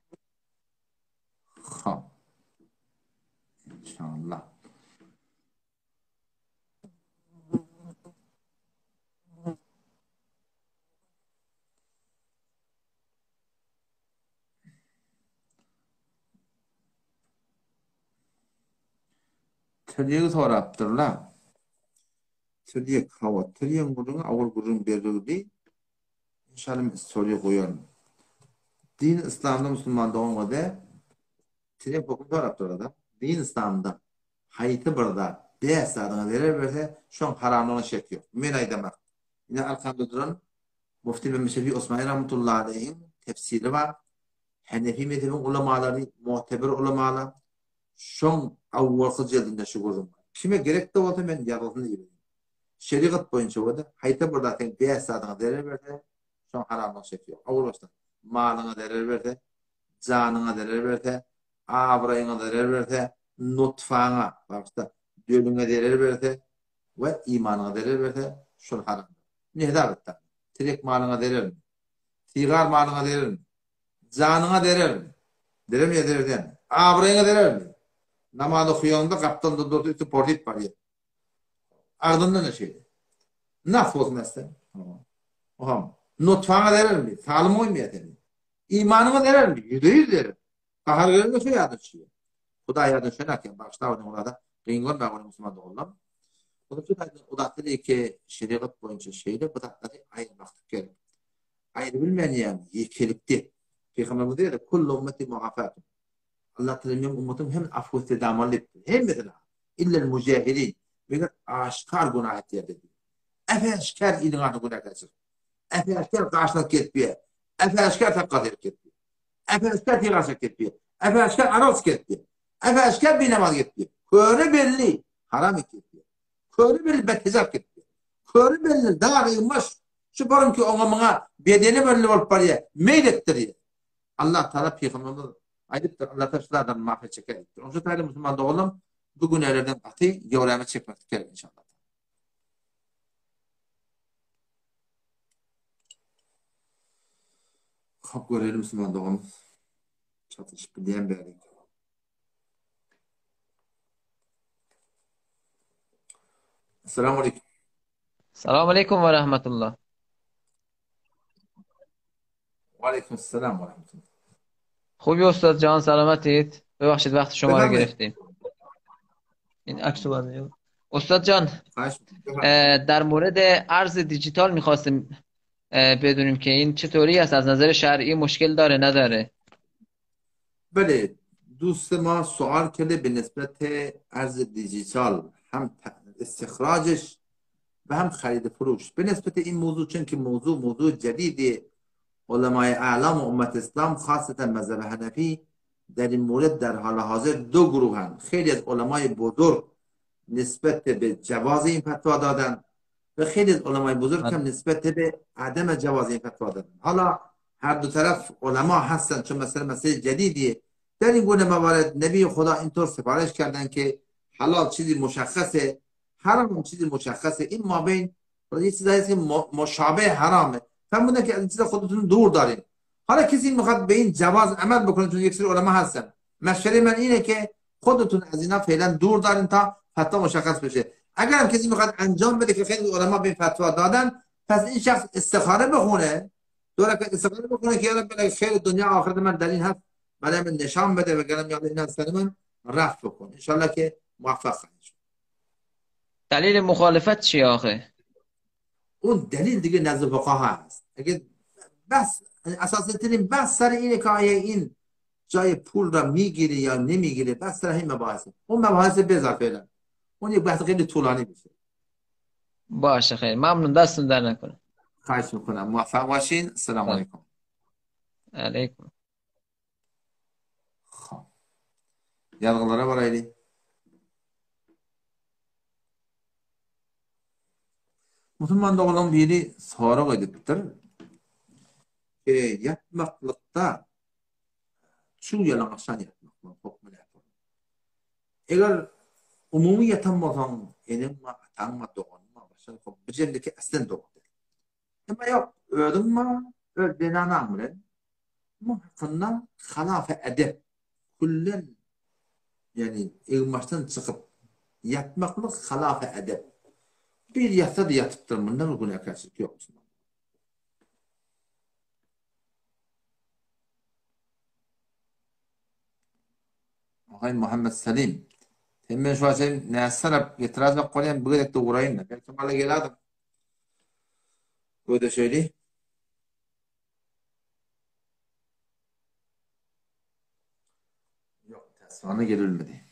S1: Ha. İnşallah. Tirýegi sorapdyrlar. Tirýek, hawa, tirýegiň gürrüňi awal gürrüň berildi. Inşallah men story goýaryn. Din yslamda musulman dogan göze tirýek höküm sorapdyrlar-da. Din yslamda haýsy bir zat bäş zadyňa zerer berse, şoň haramlygyna şek ýok. Men aýdamak. Ine arkamda duran Mufti Mehmet Şefi Osmani rahmetullahi aleýhiň tefsiri bar. Henefi mezhebiň ulamalary, mu'tebir ulamalar şoň awwalky jildinde şu gürrüň bar. Kime gerek-de bolsa men ýazgysyny ibereýin. Şerigat boýunça bolsa, haýsy bir zat seň bäş zadyňa zerer berse, şoň haramlygyna şek ýok. Owal başdan malyňa zerer berse, janyňa zerer berse, abraýyňa zerer berse, nutfaňa, bagyşla, dölüňe zerer berse we imanyňa zerer berse, şol haramdyr. Indi hesap et dagy. Tirek malyňa zerermi? Sigar malyňa zerermi? Janyňa zerermi? Zerermi ýa zerer dälmi? Abraýyňa zerermi? Namaz okaýaňda gapdalynda dursa üsti porsyp barýar. Agzyndan-da şeýle. Nas bolsun äsde. Oha. Nutfaňa zerermi? Salym goýmaýar seni. Imanyňa zerermi? 100% zerer. Gahar gelende şu ýada düşýär. Hudaý ýada düşen eken, bagyşla ony olada gyn görme ony musulman doganlar. Şu taýdan udatly ki şerigat boýunça şeýle bu zatlary aýyrmaklyk gerek. Aýry bilmeýän ýekelikde. Pygamberimiz diýýär, Kullu ummeti muafatun. Allah taala meň ummatym hem afw sedamaly diýipdir. Hemmesine. Illel mujahirin. Meger aşkar günah etýär diýdi. Äşkär iliň adyna günäkär çykyp. Äşkär garşylyk kesýär. Äşkär sakgal kesýär. Äşkär sigar kesýär. Äşkär arak kesýär. Äşkär binamaz kesýär. Köre belli haram kesýär. Köre belli bethijap kesýär. Köre belli dar ýmaş şu barynki oňa muňa bedeni belli bolup barýar. Meýl etdirýär. Allah Taala pygamberimiz aýdypdyr, Allah Taala şulardan mahri çeker diýipdir. Onuň üçin taýly musulman doganlarym bu günälerden gaty ýowrama çekmeklik gerek inşallah. Hop görelim musulman dogan. Çatyşyp bilýän bäri. Assalamu alaykum.
S11: Salam aleykum ve rahmetullah.
S1: Ve aleyküm selam ve rahmetullah.
S11: خوبی استاد جان سلامتید ببخشید وقت شما رو
S1: بفرمایید.
S11: گرفتیم این عکس رو باید استاد جان
S1: خواهش می‌کنم.
S11: اه، در مورد ارز دیجیتال میخواستیم بدونیم که این چطوری است از نظر شرعی مشکل داره نداره
S1: بله دوست ما سوال کرده به نسبت ارز دیجیتال هم استخراجش و هم خرید فروش به نسبت این موضوع چون که موضوع موضوع جدید علمای اعلام و امت اسلام خاصتا مذهب حنفی در این مورد در حال حاضر دو گروه هن. خیلی از علمای بزرگ نسبت به جواز این فتوا دادن و خیلی از علمای بزرگ هم نسبت به عدم جواز این فتوا دادن حالا هر دو طرف علما هستن چون مثلا مسئله جدیدیه در این گونه موارد نبی خدا اینطور سفارش کردن که حلال چیزی مشخصه حرام چیزی مشخصه این ما بین یه چیزایی هست که مشابه حرامه فرمودن که از این چیزا خودتون دور دارین حالا کسی میخواد به این جواز عمل بکنه چون یک سری علما هستن مشوره من اینه که خودتون از اینا فعلا دور دارین تا فتوا مشخص بشه اگر هم کسی میخواد انجام بده که خیلی علما به این فتوا دادن پس این شخص استخاره بخونه دو رکعت استخاره بخونه که یا رب خیر دنیا آخرت من در این هست برای من نشان بده و گرم یاد این هست من رفع بکن انشالله که موفق خواهید شد
S11: دلیل مخالفت چیه آخه
S1: اون دلیل دیگه نزد فقها هست اگه بس اساسی ترین بس سر اینه که آیا این جای پول را میگیره یا نمیگیره بس سر این مباحثه اون مباحث بذار فعلا اون یک بحث خیلی طولانی میشه
S11: باشه خیلی ممنون دستتون در نکنه.
S1: Haýyş mykynam. Muvaffak başyn. Esselamu aleýkum.
S11: Aleýkum.
S1: Hop. Ýazgylara baraýly. Musulman doganlaryň biri sorag edipdir. E, ýatmaklykda çuw ýalaňaçdan ýatmaklygyň hokmy näme bolar? Eger umumy ýatan bolsaň, eneň bar, ataň bar, doganyň bar, başga hok bu jemdeki aslen dogry däl. Emma ýok, özüň bar, öz zenanaň bilen muň hakynda halafy edep, küllen, ýagny egin-başdan çykyp ýatmaklyk halafy edep. Bir ýatsa-da ýatypdyr, munda bir günäkärçilik ýok musulman. Agay Muhammed Salim. Sen men şu sen näsarap etiraz bolýan bu gezek de uraýyn da. Belki mala geladim. Göde şeýle. Ýok, täsirana gelilmedi.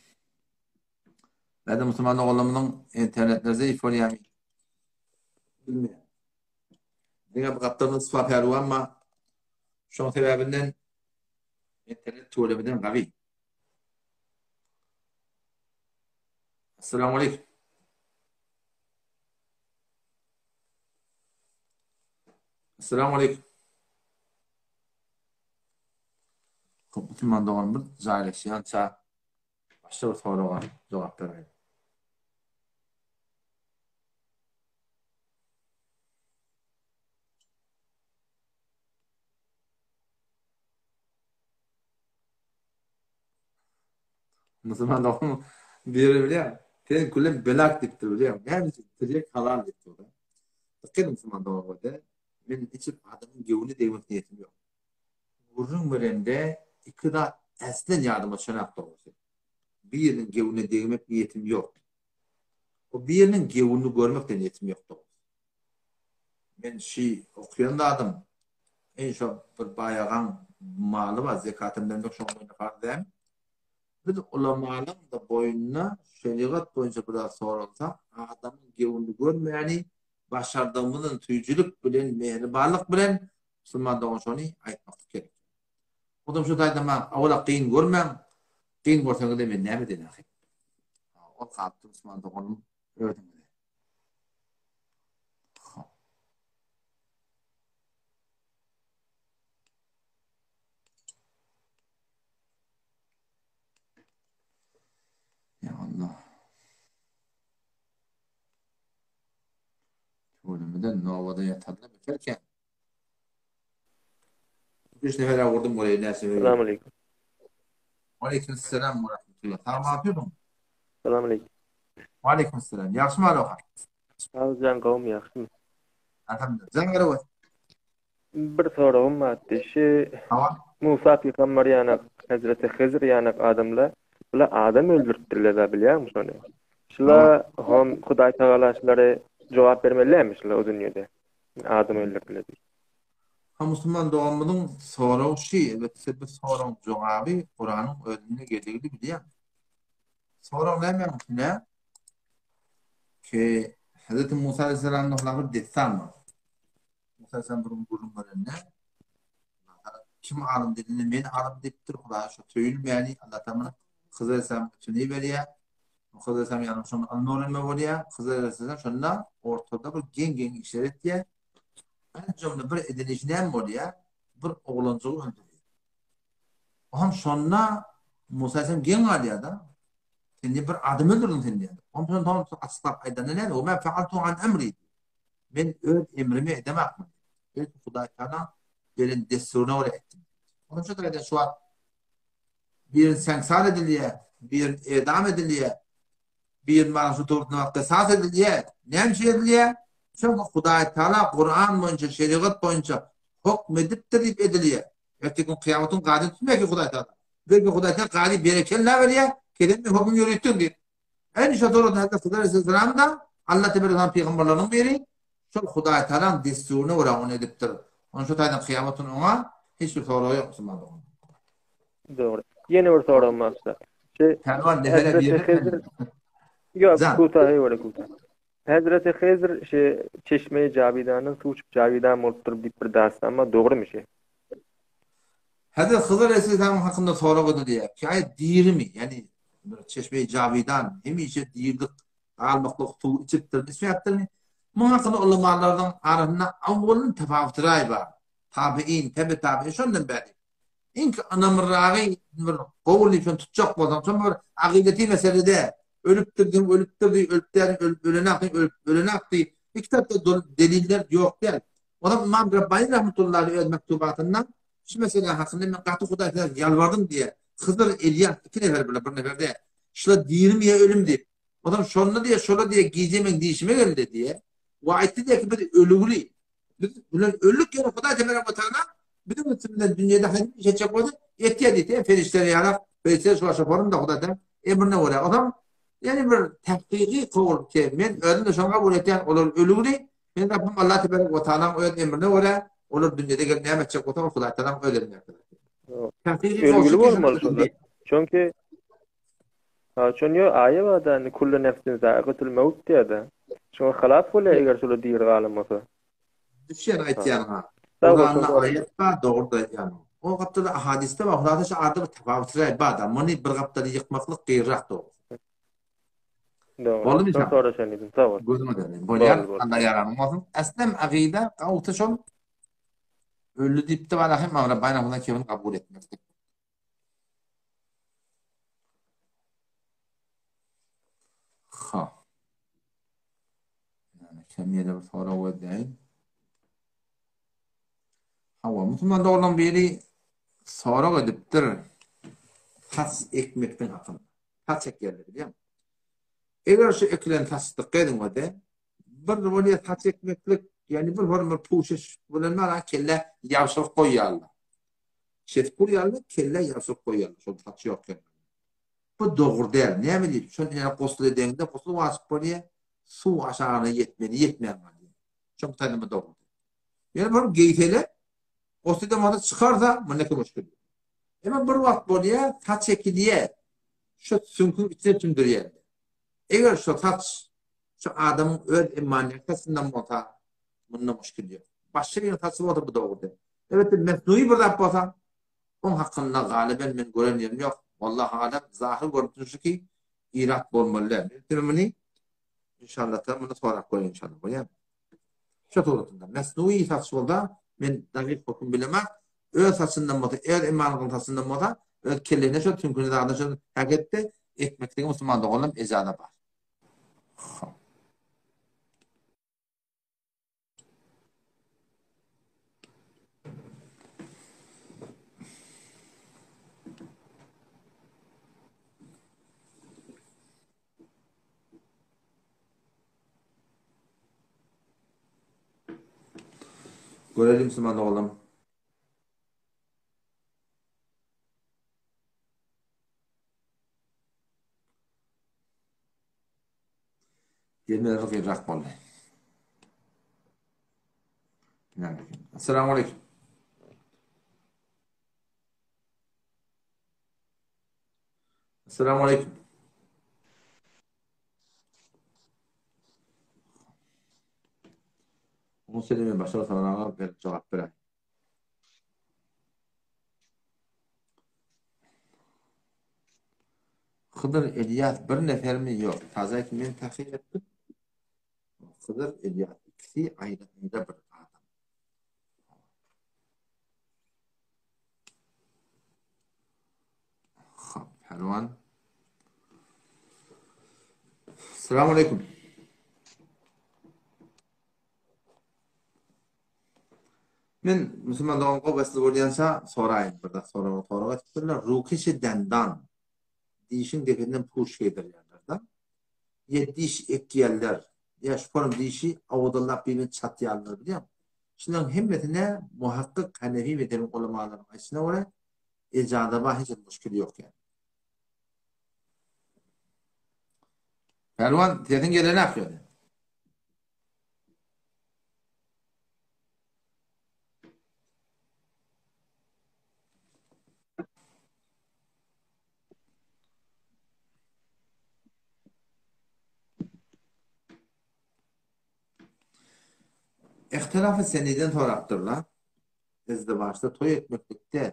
S1: Bäde musulman oglanymyzyň internetleri zeýif bolýamy? Bilmeýän. Diňe bu gapdaldan Mustafa Pälwan bar. Şoň sebäbinden internet tüwelemeden gawy. Assalamu aleýkum. Assalamu aleýkum. Köp musulman doganymyz jaýlaşýança başga bir soraga jogap beräýin. Musulman dogan biri bilýär. Sen külem belak diýipdir bilýär. Näme üçin? Tirýek halal diýipdir. Dikkat musulman dogan boldy. Men içip adamyň göwnüne degmek niýetim ýok. Gürrüň berende iki zat äslen ýadyma düşenak dogrusy. Biriniň göwnüne degmek niýetim ýok. O biriniň göwnüni görmek de niýetim ýok dogrusy. Men şi okýan zadym en şo bir baýagaň maly bar zekatyn bermek şoň boýuna farz dämi? Biz ulamalaň-da boýnuna şerigat boýunça bir zat soralsa adamyň göwnüni görmäni başardygymyzdan süýjülik bilen mähribanlyk bilen musulman dogan şony aýtmaklyk gerek. Odam şu taýda maň awala kyn görmäň kyn görseňizde men näme edeýin ahyr. Ol galypdyr musulman doganym özüňize. Hop. Ya Allah. Tüweleme-de nowada ýatarlar biterken. Üç nefer vurdum oraya näçe
S10: Salam aleyküm.
S1: Aleyküm selam ve rahmetullah. Tamam yapıyordun.
S10: Salam aleyküm.
S1: Aleyküm selam. Ýagşy mı aloha?
S10: Sag jan gowmy ýagşymy?
S1: Elhamdülillah. Jan gara
S10: Bir soragym bardy. Şu
S1: Hawa.
S10: Musa pygamber ýanak, Hezreti Hizr ýanak adamlar bular adam öldüripdirler da bilýärmi şony? Şular hom Hudaý Tagala şulary jogap bermelilermi şular o dünýede? Adam öldürdiler diýip.
S1: Ha musulman doganymyzyň soragy şi, elbetde bu soragyň jogaby Kuranyň özünde geligini bilýän. Sorag näme üstüne? Ki Hazreti Musa aleyhisselamda bir dessan bar. Musa aleyhisselam bir gürrüň berende kim alym diýende men alym diýipdir. Hudaý şu söýülmäni Allah Taala Hyzr aleyhisselam üçin berýär. Hyzr aleyhisselam ýagny şony ylmy öwrenme bolýar. Hyzr aleyhisselam şonda ortada bir geň-geň işler etýär. Enjamda bir eden işi näme bolýar? Bir oglanjygy öldürýär. O hem şonda Musa aleyhisselam geň galýar-da. Sen ne bir adam öldürdüň sen diýýär. Onuň şonda açyklap aýdanda näme? O men faaltu an emri. Men öz emrimi edemakmy? Belki Hudaý Taala beren dessuryna görä etdim. Onuň şu taýdan şu wagt birin seňsar edilýär, birin edam edilýär, birin bana şu dogrudan qisas edilýär. Näme üçin edilýär? Çünki Hudaý Taala Kur'an boýunça, şerigat boýunça hukm edipdir diýip edilýär. Erteki gün kyýamatyň gazy tutmaýar ki Hudaý Taala. Belki Hudaý Taala gazy berekella berýär, keden men hukm ýöritdim diýip. Eni şo dogrudan Hazreti Hydyr aleyhisselam da Allah tebaraka pygamberleriniň biri şol Hudaý Taalaň dessuryna görä ony edipdir. Onuň şu taýdan kyýamat güni oňa hiç bir soragy ýok musulman dogan.
S10: Dogry. Ýene bir soragym bar size.
S1: Pälwan nefere
S10: Ýok, kuta, heý, kuta. Hezreti Hizr şi çeşme-i Jawidandan suw içip jawidan bolupdyr diýip bir dastan bar, dogrymy şi?
S1: Hezreti Hyzr aleyhisselamyň hakynda sorag edilýär. Ki aý dirimi? Ýagny bir çeşme-i Jawidan hemişe dirilik galmaklyk suw içipdir, içmäpdirmi? Muň hakynda ulamalaryň arasynda awwalyn tafawutraý bar. Tabiin, tebe tabiin şondan bäri. Iňki ynamlyragy bir gowy diýip şony tutjak bolsaň, şol bir akydeti meselede ölüpdir diýip ölüpdir diýip, ölüp däl, ölüp ölenak diýip ölüp ölenak diýip, bir kitapda doly deliller ýok däl. Onam Ymam Rabbani rahmetullahi öz mektubatynda şu mesele hakynda men gaty Hudaý size ýalbardym diýýär. Hydyr, Elýas iki nefer bile bir nefer däl. Şular dirimi ýa ölüm diýip. Onam şonda diýýär, şola diýýär gije meň dişime geldi diýýär. We aýtdy diýýär ki biz ölügli. Biz bilen öldük ýöne Hudaý teberek we tagala biziň üstümizden dünýede haýsy iş etjek bolsa etýär diýdi. Perişdeler ýarak, perişdeler şu aşa forumda Hudaýdan emrine görä. Onam ýani bir tahkyky kowul ki men özüm de şony kabul etýän olar ölügli. Men Rabbim Allah teberek we tagalaň öz emrine görä olar dünýede gelip näme etjek bolsa ol Hudaý tagalaň öz elinde.
S10: Tahkyky Ölgüli bolmaly şonda. Çünki Ha, şonýa aýa bar-da, indi kullu nefsin zaikatul mewt diýýär-de. Şoňa halap bolýar eger şolar diri galan bolsa.
S1: Düşýän aýtýanyňa. Kuranda aýat bar, dogry aýtýanyň. O gapdalda ahadisde bar, hulasa şu arada bir tapawutlar bar-da. Muny bir gapdaly ýykmaklyk gyýrak dogrusy.
S10: Dogry. Boldumy
S1: Şol
S10: soraşan edim. Sag bol.
S1: Gözüňe döneýin. Bolýar. Alla ýaranyň bolsun. Eslem agyda gawuty şol öldi diýipdi bana hem Rabbana kebin kabul etmezlik. Ha. Yani kem ýene bir sorag gözläýin. Hawa, musulman doganlaryň biri sorag edipdir. Saç ekmekden hakynda. Saç ekýärler bilýäňmi? Eger şu ekilen saçy dykga ediň wede, bir bolýar saç ekmeklik, ýagny bir horm bir puşeş bilen bar, kelle ýabşyryp goýýarlar. Çetip urýarlar, kellä ýabşyryp goýýarlar, şol saçy ýok ýerlerine. Bu dogry däl. Näme diýip, şol ýere gusl edeňde gusl wajyp bolýar, suw aşagyna ýetmeli, ýetmän galýar. Şoň taýdan bu dogry däl. Ýöne bir geýsele, gusl eden wagty çykarsa, mundaki muşkil ýok. Emma bir wagt bolýar, saç ekilýär, şo süňküň içine çümdürýärler. Eger şo saç şu adamyň öz emmanynyň saçyndan bolsa, munda muşkil ýok. Başga biriniň saçy bolsa bu dogry däl. Elbetde mesnui bir zat bolsa, oň hakynda galyben men gören ýerim ýok. Wallahu alem, zahyr görnüşi şu ki, irat bolmaly däl. Men muny inşallah muny sorap göreýin inşallah bolýarmy? Şu suratynda mesnui saç bolsa, men dagyk höküm bilemok. Öz saçyndan bolsa, öz imanyň saçyndan bolsa, öz kellesine şol süňküne zadyna şol hak etdi, etmeklige musulman doganlarym ejaza bar. Görelim Müslüman oğlum. Gelmeleri gyrak boldy. Assalamu aleyküm. Assalamu aleyküm. Musulman başa soraga berip jogap berer. Hydyr Elýas bir nefermi ýok. Taze ki men tahqiq etdim. Hydyr Elýas ikisi aýry-aýry bir adam. Hop, pälwan. Assalamu aleyküm. Men musulman dogan gowy esli bolýança soraýyn bir zat sorag sorag etipdirler. Rukeşi dendan dişiň depesinden puş geýdirýärler-de. Ýa diş ekýärler, ýa şu form dişi awazallap birine çatýarlar bilýäňmi? Şularyň hemmesine muhakkyk Hanefi mezhebiniň ulamalarynyň aýdyşyna görä ejaza bar hiç hili muşkil ýok ýaly. Pälwan sesiň gelenak ýöne. Ihtilafy seniden sorapdyrlar. Izdiwaçda toý etmeklikde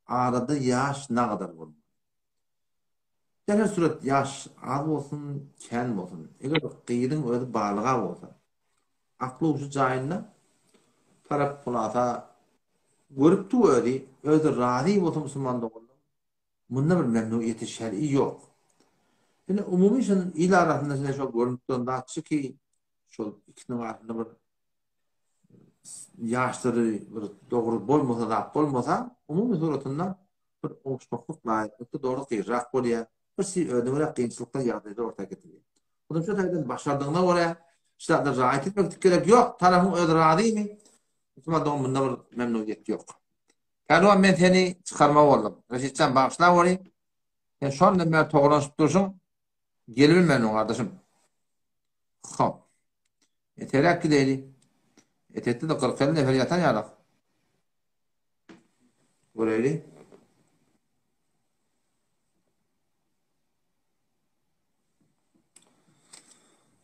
S1: arada ýaş nagadar bolmaly. Her surat ýaş az bolsun, kän bolsun. Eger gyzyň özi balyga bolsa, akly-huşy jaýynda tarap hulasa görüpdi özi, özi razy bolsa musulman doganlar, munda bir memnuiýeti şer'i ýok. Ine umumy şol il arasynda şeýle şol görünip duran zat şu ki, şol ikisiniň arasynda bir ýaşlary bir dogry bolmasa zat bolmasa, umumy suratynda bir oňuşmaklyk laýyklykda dogry gyzrak bolýar. Bir şey özüne görä kynçylyklar ýagdaýlar orta getirýär. Onuň şu taýdan başardygyna görä ştatlar raýat etmeklik gerek ýok. Tarapyň özi razymy? Musulman dogan munda bir memnuniýet ýok. Pälwan men seni çykarma boldum. Reşitjan bagyşla bori. Sen şondan bäri togalanyşyp durşuň. Gelibilmedim gardaşym. Hop. Eteräk gideýli. Etekde-de 40-50 nefer ýatan ýalak. Göreýli.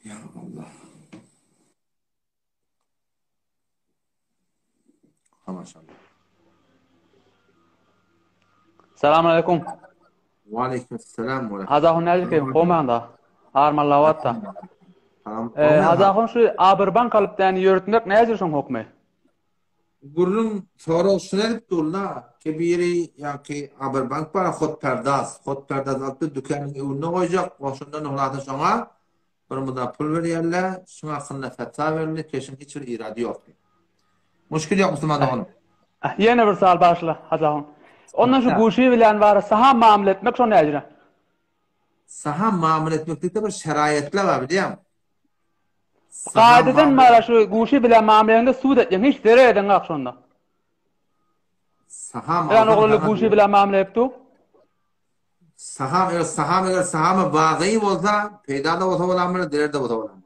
S1: Ya Allah. Ha maşallah.
S3: Salam aleykum.
S1: Ve aleyküm selam ve
S3: Hazahun näzik komanda. Armallawatda.
S1: Tamam.
S3: Ee, Hazahun şu Aberbank alyp däni ýöretmek näzir şoň hokmy?
S1: Gürrüň sorag şuny edip dur-la, ki biri ýaňky Aberbank bar, Hotperdaz, Hotperdaz alyp dükanyň öňünde goýjak, şondan hulasa şoňa bir mudar pul berýärler, şuň hakynda fetwa berildi, keşiň hiç bir irady ýok diýip. Muşkil ýok musulman doganym.
S3: Ýene bir sowal bagyşla, Hajy ahun. Ondan şu guşy bilen bar saha mamla etmek şo näjüre?
S1: Saha mamla etmeklikde bir şeraýatlar bar bilýäňmi?
S3: Gaýdadan mara şu guşy bilen mamlaňda sud etýäň, hiç zerer edeňok şonda.
S1: Saham
S3: Ýa oglanly guşy bilen mamla edip dur.
S1: Saham eger saham eger sahama bagy bolsa, peýda da bolsa bolanmyr, zerer de bolsa bolanmyr.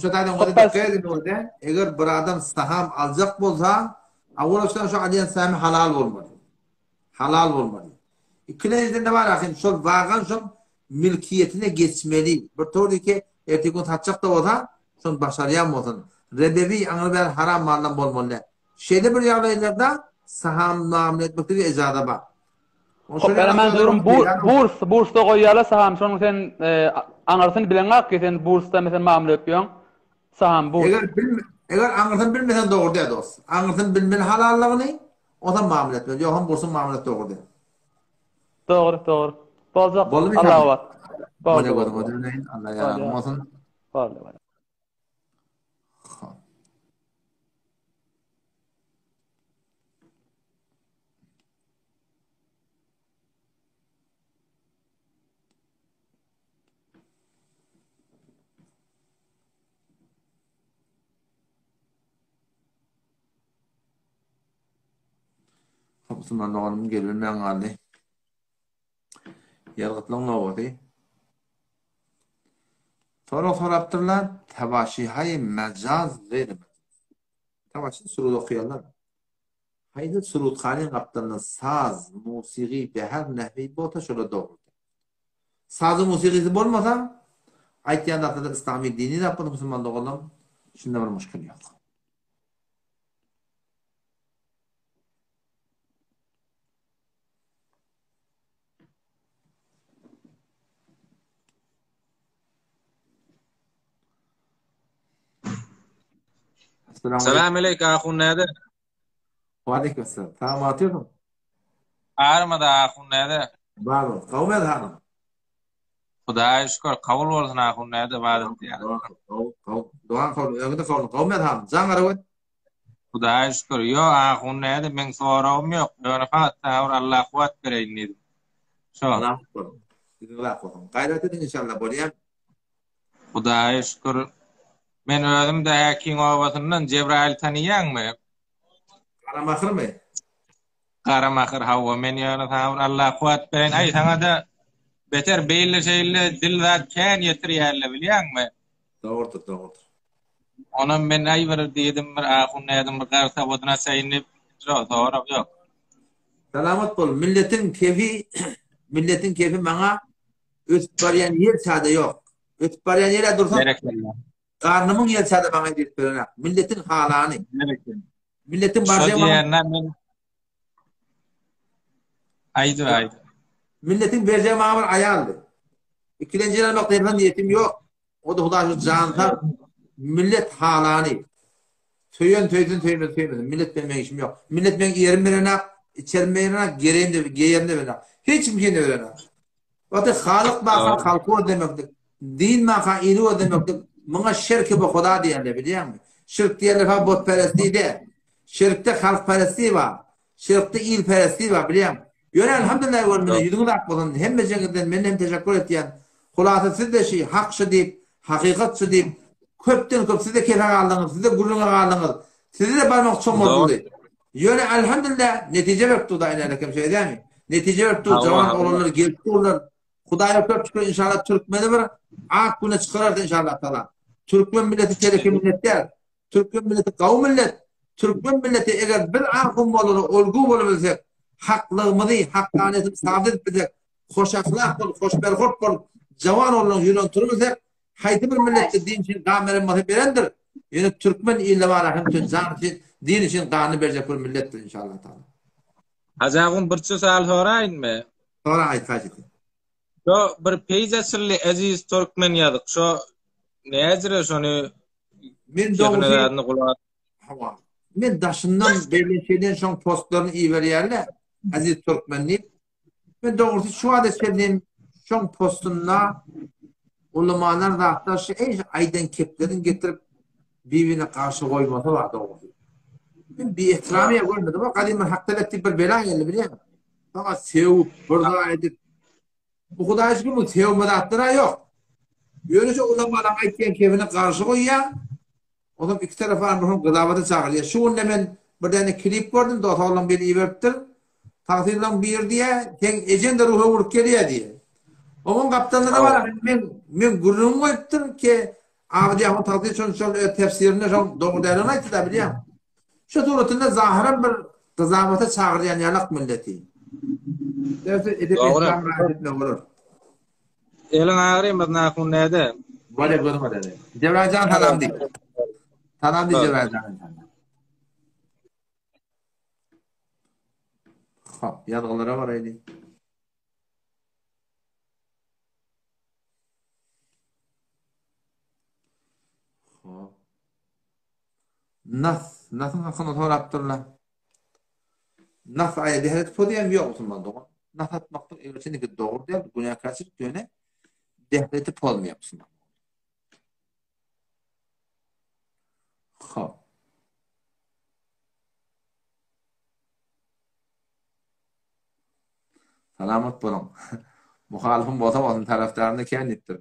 S1: Şu taýdan gowy dikkat edin orada. Eger bir adam saham aljak bolsa, awal başdan şu alýan sahamy halal bolmaly. Halal bolmaly. Ikilenjiden de bar ahim şol bagan şol mülkiýetine geçmeli. Bir towrike erteki gün satjak da bolsa, şony başarýan bolsun. Rebewi aňry bäri haram maldan bolmaly däl. Şeýle bir ýagdaýlarda saham mamla etmeklige ejaza bar.
S3: Hop, ýa men diyorum bu burs, bursda goýýarlar saham, şonuň sen e, aňyrsyny bileňok ki sen bursda mesela mamla öpýöň. Saham burs.
S1: Eger bilme, eger aňyrsyny bilmesen dogry däl dost. Aňyrsyny bilmeli halallygyny, ondan mamla etmeli. Ýogsam bursuň mamlasy dogry däl.
S3: Dogry, dogry. Boljak.
S1: Boldy
S3: Allah'a bar.
S1: Boldy. Boldy. Allah ýarym bolsun.
S3: Boldy. Boldy.
S1: Hop. Musulman doganym gelbilmän galdy. Ýazgytlaň nobaty. Sorag sorapdyrlar, Tabaşihaý mejaz zeýri mejaz. Tabaşy surut okaýarlar. Haýsy suruthanyň gapdalynda saz, musigy, behar, nehwi bolsa şolar dogrudyr. Sazy musygysy bolmasa, aýtýan zatlary yslamy dini zat bolsa musulman doganlarym, şunda bir muşkil ýok.
S2: Salam aleyk ahun näde?
S1: Waleýkim salam. Salam atýarsyň?
S2: Armada ahun näde?
S1: Bar bol. Gowmy halyň?
S2: Hudaýa şükür, kabul bolsun ahun näde ibadat diýýär.
S1: Dogan kabul, öňde kabul. Gowmy halyň? Jaň gara
S2: Hudaýa şükür. Ýo, ahun näde, meň soragym ýok. Ýöne fakat saňa bir Allah kuwwat bereýin diýdim.
S1: Şo. Salamat boluň. Siziň rak bolsun. Gaýrat ediň inşallah bolýar.
S2: Hudaýa şükür. Men özüm-de Häkiň obasyndan Jebraýyl tanyýaňmy?
S1: Garamahyrmy?
S2: Garamahyr hawa men ýöne saňa bir Allah kuwwat bereýin. Aý saňa-da beter beýle şeýle dil zat kän ýetirýärler bilýäňmi?
S1: Dogrudyr, dogrudyr.
S2: Onam men aý bir diýdim bir ahun nädim bir gar sawadyny açaýyn diýip şo sorag ýok.
S1: Salamat bol. Milletiň kefi milletiň kefi maňa ösüp barýan ýer çada ýok. Ösüp barýan ýere dursaň.
S2: Berekella.
S1: Garnymyň ýelse-de maňa edip berenak. Milletiň halany. Milletiň
S2: Şo
S1: barjagy maňa
S2: diýenine men Aýdyp aýdyp.
S1: Milletiň berjegi maňa bir aýaldy. Ikilenji almak diýen niýetim ýok. O-da Hudaý şu jan sag. Millet halany. Söýen söýsün, söýmez söýmesin. Millet bilen meň işim ýok. Millet meň ýerim berenak, içerim berenak, gereýim de, geýerim de berenak. Hiç kim kine berenak. Wagty Halyk baka halky gözlemeklik, din baka ili gözlemeklik, muňa şirki bu Huda diýerler bilýäňmi? Şirk diýerler ha butperestlik däl. Şirkde halkperestlik bar. Şirkde ilperestlik bar bilýäňmi? Ýöne elhamdülillah görmene ýüzüňiz ak bolsun hemmejeňizden men hem teşekkür etýän. Hulasa siz-de şi hak şy diýip, hakykat şy diýip köpden köp siz-de kefe galdyňyz, siz-de gürrüňe galdyňyz. Size-de barmak çomardyldy. Ýöne elhamdülillah netije berip dur da ine kem şeýle dälmi? Netije berip dur, jawan oglanlar gelip durlar. Hudaýa köp şükür inşallah türkmeni bir ak güne çykararys inşallah taala. Türkmen milleti teleke millet däl. Türkmen milleti gawy millet. Türkmen milleti eger biz ahun bolara olgu bolubilsek, haklygymyzy, hakdaniyetimizi sabit edip bilsek, hoş ahlak bolup, hoş berhort bolup, jawan oglanlaryň ýüregini turubilsek, Haýsy bir milletde din üçin gan beren bolsa berendir. Ýöne türkmen ilde bar ahim üçin jan üçin din üçin ganyny berjek bir milletdir inşallah taala.
S2: Hajy agam bir sowal soraýynmy?
S1: Sora aýt haýsy.
S2: Şo bir peýj açyldy Eziz Türkmen ýazyk. Şo näjire şony
S1: Men dogrusy Hawa. Men daşyndan belli şeyden şoň postlaryny iberýärler. Aziz Türkmen diýip. Men dogrusy şu wagta çenli şoň postunda ulamalar zatlar şu eý aýdan keplerin getirip bir-birine garşy goýmasy bar dogrusy. Men bir ehtiramy görmedim. O gadym bir hakda diýip bir bela geldi bilýäňmi? Saňa sewip bir zat edip bu Hudaý şükür bu sewme zatlar ýok. Ýöne şu ulamalaryň aýtýan kebine garşy goýýar. Onsoň iki tarapa bir gyzabata çagyrýar. Şu günde men bir däne klip gördüm, dos oglan biri iberipdir. Tagsyzlaň biri diýýär, seň ejeň-de ruha urup gelýär diýýär. Onuň gapdalynda-da bar, men men gürrüň goýupdyr ki, Abydy Ahun Tagsyz şol şol öz tefsirinde şoň dogry däldigini aýtdy-da bilýäň. Şu suratynda zahyran bir gyzabata çagyrýan ýalak milleti. Derse edep
S2: Dogry.
S1: bolar.
S2: Eliň agyrymaz Nahun näde?
S1: Bolýa gözüň ödedi. Jebraýyl jan salam diý. Salam diý Jebraýyl jan. Hop, ýazgylara baraýly. Hop. Nas, nasyň hakynda sorapdyrlar. Nas aýady hereket pozýan ýok musulman dogan. Nas atmaklyk eger çeneki dogry däl, günäkärçilik ýöne dehleti pozmaýar musulman. Hop. Salamat boluň. Muhalyfyň bolsa bolsun tarapdaryny kän diýipdir.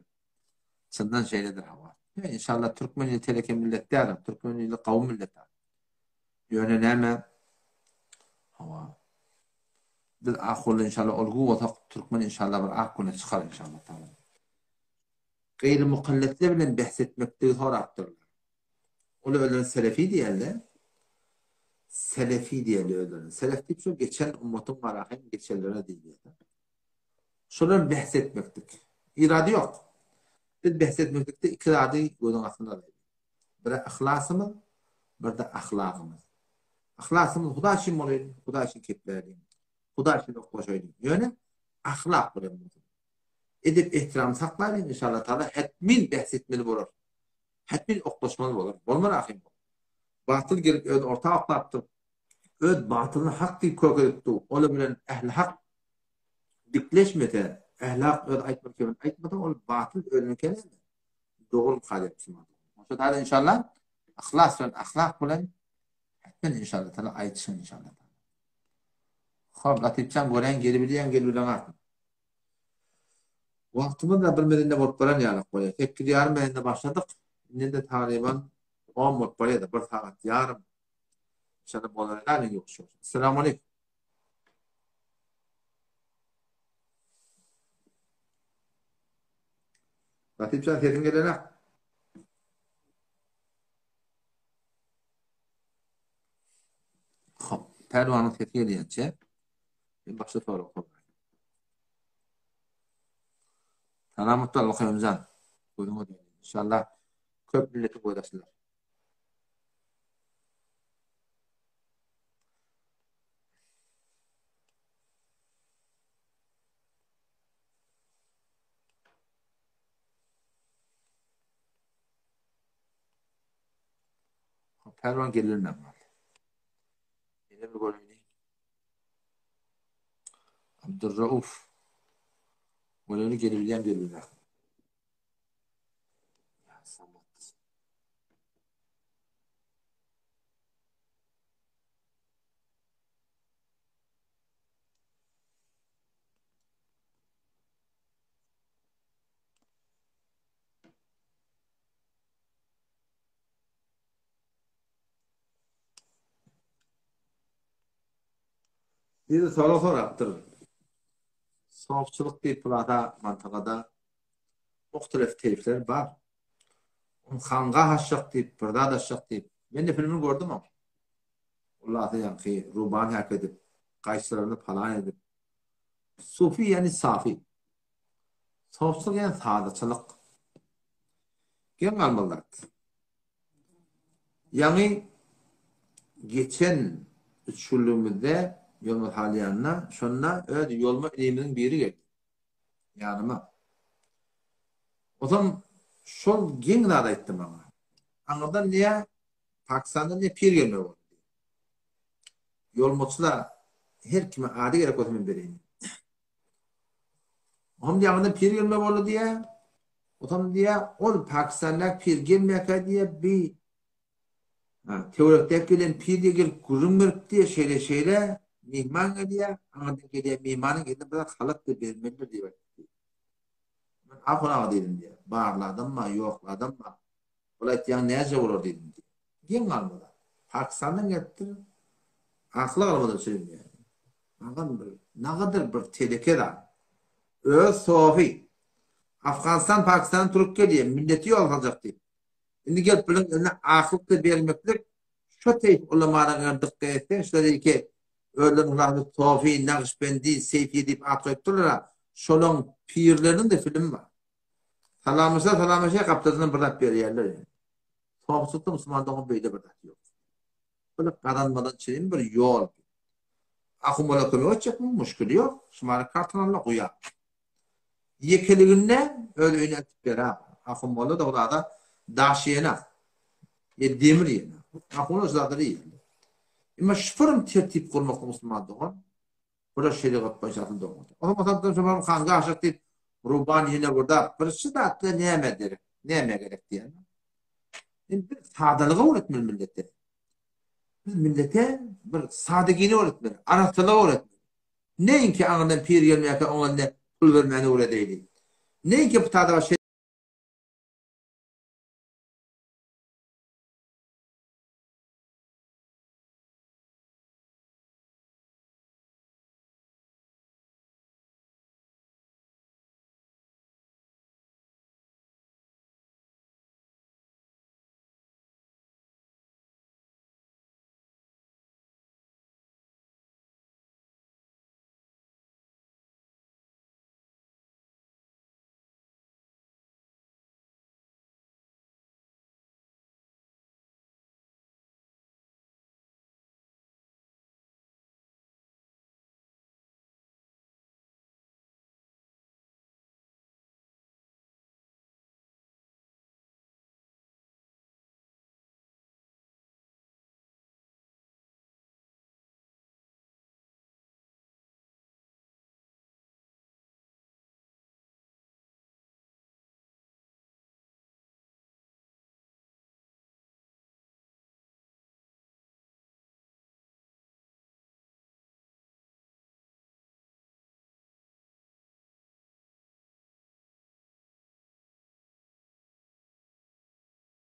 S1: Çyndan şeýledir hawa. Inşallah türkmen ili teleke millet däl, türkmen ili gawy millet. Ýöne näme? Hawa. Biz ahully inşallah olgu bolsak, türkmen inşallah bir ak güne çykar inşallah taala. Gaýry mukallitler bilen bäs etmekligi sorapdyrlar. Ol özlerini selefi diýerler. Selefi diýerler özlerini. Selef diýip şol geçen ummatyň barahyn geçenlere diýilýär. Şolar bäs etmeklik. Irady ýok. Biz bäs etmeklikde iki zady gözüň astynda alaýlyk. Biri yhlasymyz, bir-de ahlagymyz. Yhlasymyz Hudaý üçin bolaýyn, Hudaý üçin kepläliň. Hudaý üçin oklaşaýlyň. Ýöne ahlak bilen bolsun. Edep-ehtiram saklaýlyň, inşallah taala hetmin bäs etmeli bolar. Hetmin oklaşmaly bolar. Bolmar ahym. Batyl gelip öz orta oklapdyr. Öz batylyny hak diýip kökedip dur. Ola bilen ähli hak dikleşmese, ähli hak öz aýtmaly kebini aýtmasa, ol batyl özüniň kelläni. Dogry kazyýet musulman. Şo taýda inşallah yhlas bilen, ahlak bilen hetmen inşallah taala aýtşyň inşallah. Hop, Latifjan gören gelibilýän gelibileňok. Wagtymyz da bir mezende bolup baran ýalak bolýar. Sekiz ýarym mezende başladyk. Indi-de tagryban on bolup barýar-da, bir sagat ýarym. Inşallah bolar ýaly ýok şu. Assalamu aleýkum. Latifjan sesiň gelenak. Hop, pälwanyň sesi gelýänçä men başga sorag soraýyn. Salamat bol Mukaýymjan. Gözüňe döneýin. Inşallah. Köp milletiň gözi açylar. Pälwan gelilmän galdy. Ýene bir göreýin. Abdurrauf. Göreýin gelebilýän gelebilýän. Ya Samat. Biri sorag sorapdyr. Sofçylyk diýip plata mantagada muhtelif teýfler bar. Ony hanga haşjak diýip, bir zat açjak diýip. Men-de filmini gördüm oň. Ullasa ýaňky ruban häk edip, gaýçylaryny palan edip. Sufi ýagny safi. Sofçylyk ýagny sadaçylyk. Geň galmaly zat. Ýaňy geçen üçgünlügimizde Ýolma Salýanda, şonda öz ýolma inimiziň biri geldi. Ýanyma. Ozam şol geň zat aýtdy maňa. Aňyrdan diýýä, Pakistandan diýýä pir gelmeli boldy diýýä. Ýolmaçylar her kime ady gerek bolsa men bereýin. Ohm diýýär, ondan pir gelme boldy diýýär. Otam diýýär, ol Pakistandaky pir gelmekä diýýär, bi töwerekdäki gelen pir diýýär, gelip gürrüň berip diýýär, şeýle-şeýle myhman gelýär, aňyrdan gelýän myhmanyň eline bir zat halat diýip bermelidir diýip aýtdy. Men Ahun aga diýdim diýýär, barly adam bar, ýokly adam bar. Ol aýtýan näce bolar diýdim diýýär. Geň galmaly. Pakistandan gelipdir. Akyl almadan çelinýär. Agam bir nagadyr bir teleke zat. Öz sofi. Afganistan Pakistana turup gelýär, milleti ýol saljak diýip. Indi gelip bilen eline aklyk bermeklik şo teýf ulamalaryň eger dykgat etseň şular ilki özleriniň hulafy sofi, nagyşbendi, seýfi diýip at goýupdyrlar-a, şolaň pirleriniň-de filmi bar. Salamlaşsa salamlaşýar gapdalyndan bir zat berýärler ýaly. Soňsuzda musulman dogan beýle bir zat ýok. Bir gazanmadan çenli bir ýol. Ahumala kömek etjekmi? Muşkili ýok. Şumara kartany alla guýar. Ýekeliginde öz öýüne eltip berer. Ahumala da zada daş ýene. Ýa demir ýene. Ahumala şu zatlary ýene. Emma şufurum tertip gurmak musulman dogan. Bular şerigat boýunça asyl dogrudyr. Onuň maksatdan şolar hanga aşyk diýip, Ruban ýene burada bir şu zatlar näme gerek, näme gerek diýen. Indi biz sadalygy öwretmeli millete. Biz millete bir sadegini öwretmeli, arassalygy öwretmeli. Näinki aňyrdan pir gelmeýärkä oňa ne pul bermäni öwredeýli. Näinki bu tada.